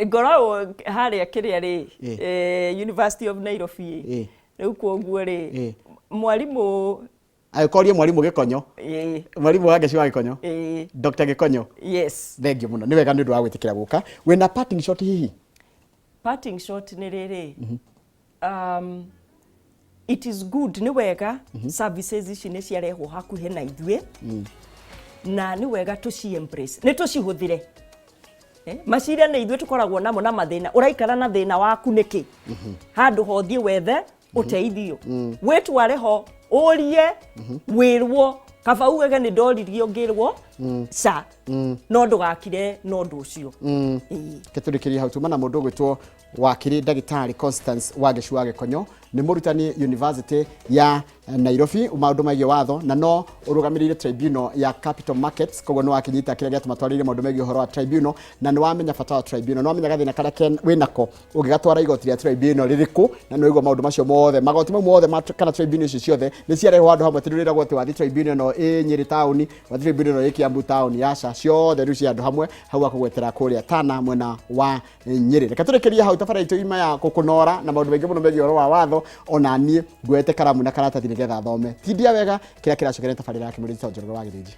Ngoragwo harĩa kĩrĩa rĩ, University of Nairobi. Rĩu kwoguo rĩ, mwarimũ. Agĩkorie mwarimũ Gĩkonyo. Mwarimũ wa Ngeci wa Gĩkonyo. Dr. Gĩkonyo. Yes. Thengiũ mũno, nĩ wega nĩ ũndũ wa gwĩtĩkĩra gũka. Wĩna parting shot hihi? Parting shot nĩ rĩrĩ, it is good, nĩ wega services ici nĩ ciarehwo hakuhĩ na ithuĩ, na nĩ wega tũci embrace, nĩ tũcihũthĩre. Macira nĩ ithuĩ tũkoragwo namo na mathĩna. Ũraikara na thĩna waku nĩkĩ handũ ho thiĩ wethe ũteithio, wĩtware ho, ũrie, wĩrwo kaba ugage nĩ ndoririo ngĩrwo ca, no ndũgakire na ũndũ ũcio. Ĩĩ. Ketũrĩkĩrie hau. Tuma na mũndũ ũgwĩtwo wakiri ndagĩtarĩ Constance Wangeci wa Gĩkonyo, nĩ mũrutani University ya Nairobi maũndũ megiĩ watho, na no ũrũgamĩrĩire tribunal ya Capital Markets. Koguo nĩ wakinyita kĩrĩa gĩatũma twarĩrie maũndũ megiĩ ũhoro wa tribunal, na nĩ wamenya bata wa tribunal, nĩ wamenya gathĩna karĩa wĩnako ũngĩgatwara igoti rĩa tribunal rĩrĩkũ, na nĩ waigua maũndũ macio mothe, magoti mau mothe kana tribunal icio ciothe nĩ ciarehwo handũ hamwe. Tondũ rĩragwo atĩ wathi tribunal ĩno ĩ Nyĩrĩ taũni, wathi tribunal ĩno ĩ Kiambu taũni, aca, ciothe rĩu ciĩ handũ hamwe hau akũgwetera kũrĩa Tana, mwena wa Nyĩrĩ. Reke tũrĩkĩrie hau tabarĩra itũ ima ya gũkũnora na maũndũ maingĩ mũno megiĩ ũhoro wa watho. Ona niĩ nguete karamu na karatathi nĩgetha thome tindia wega kĩrĩa kĩracokeria tabarĩra ya Kĩmũrĩ. Njoroge wa Gĩthĩnji.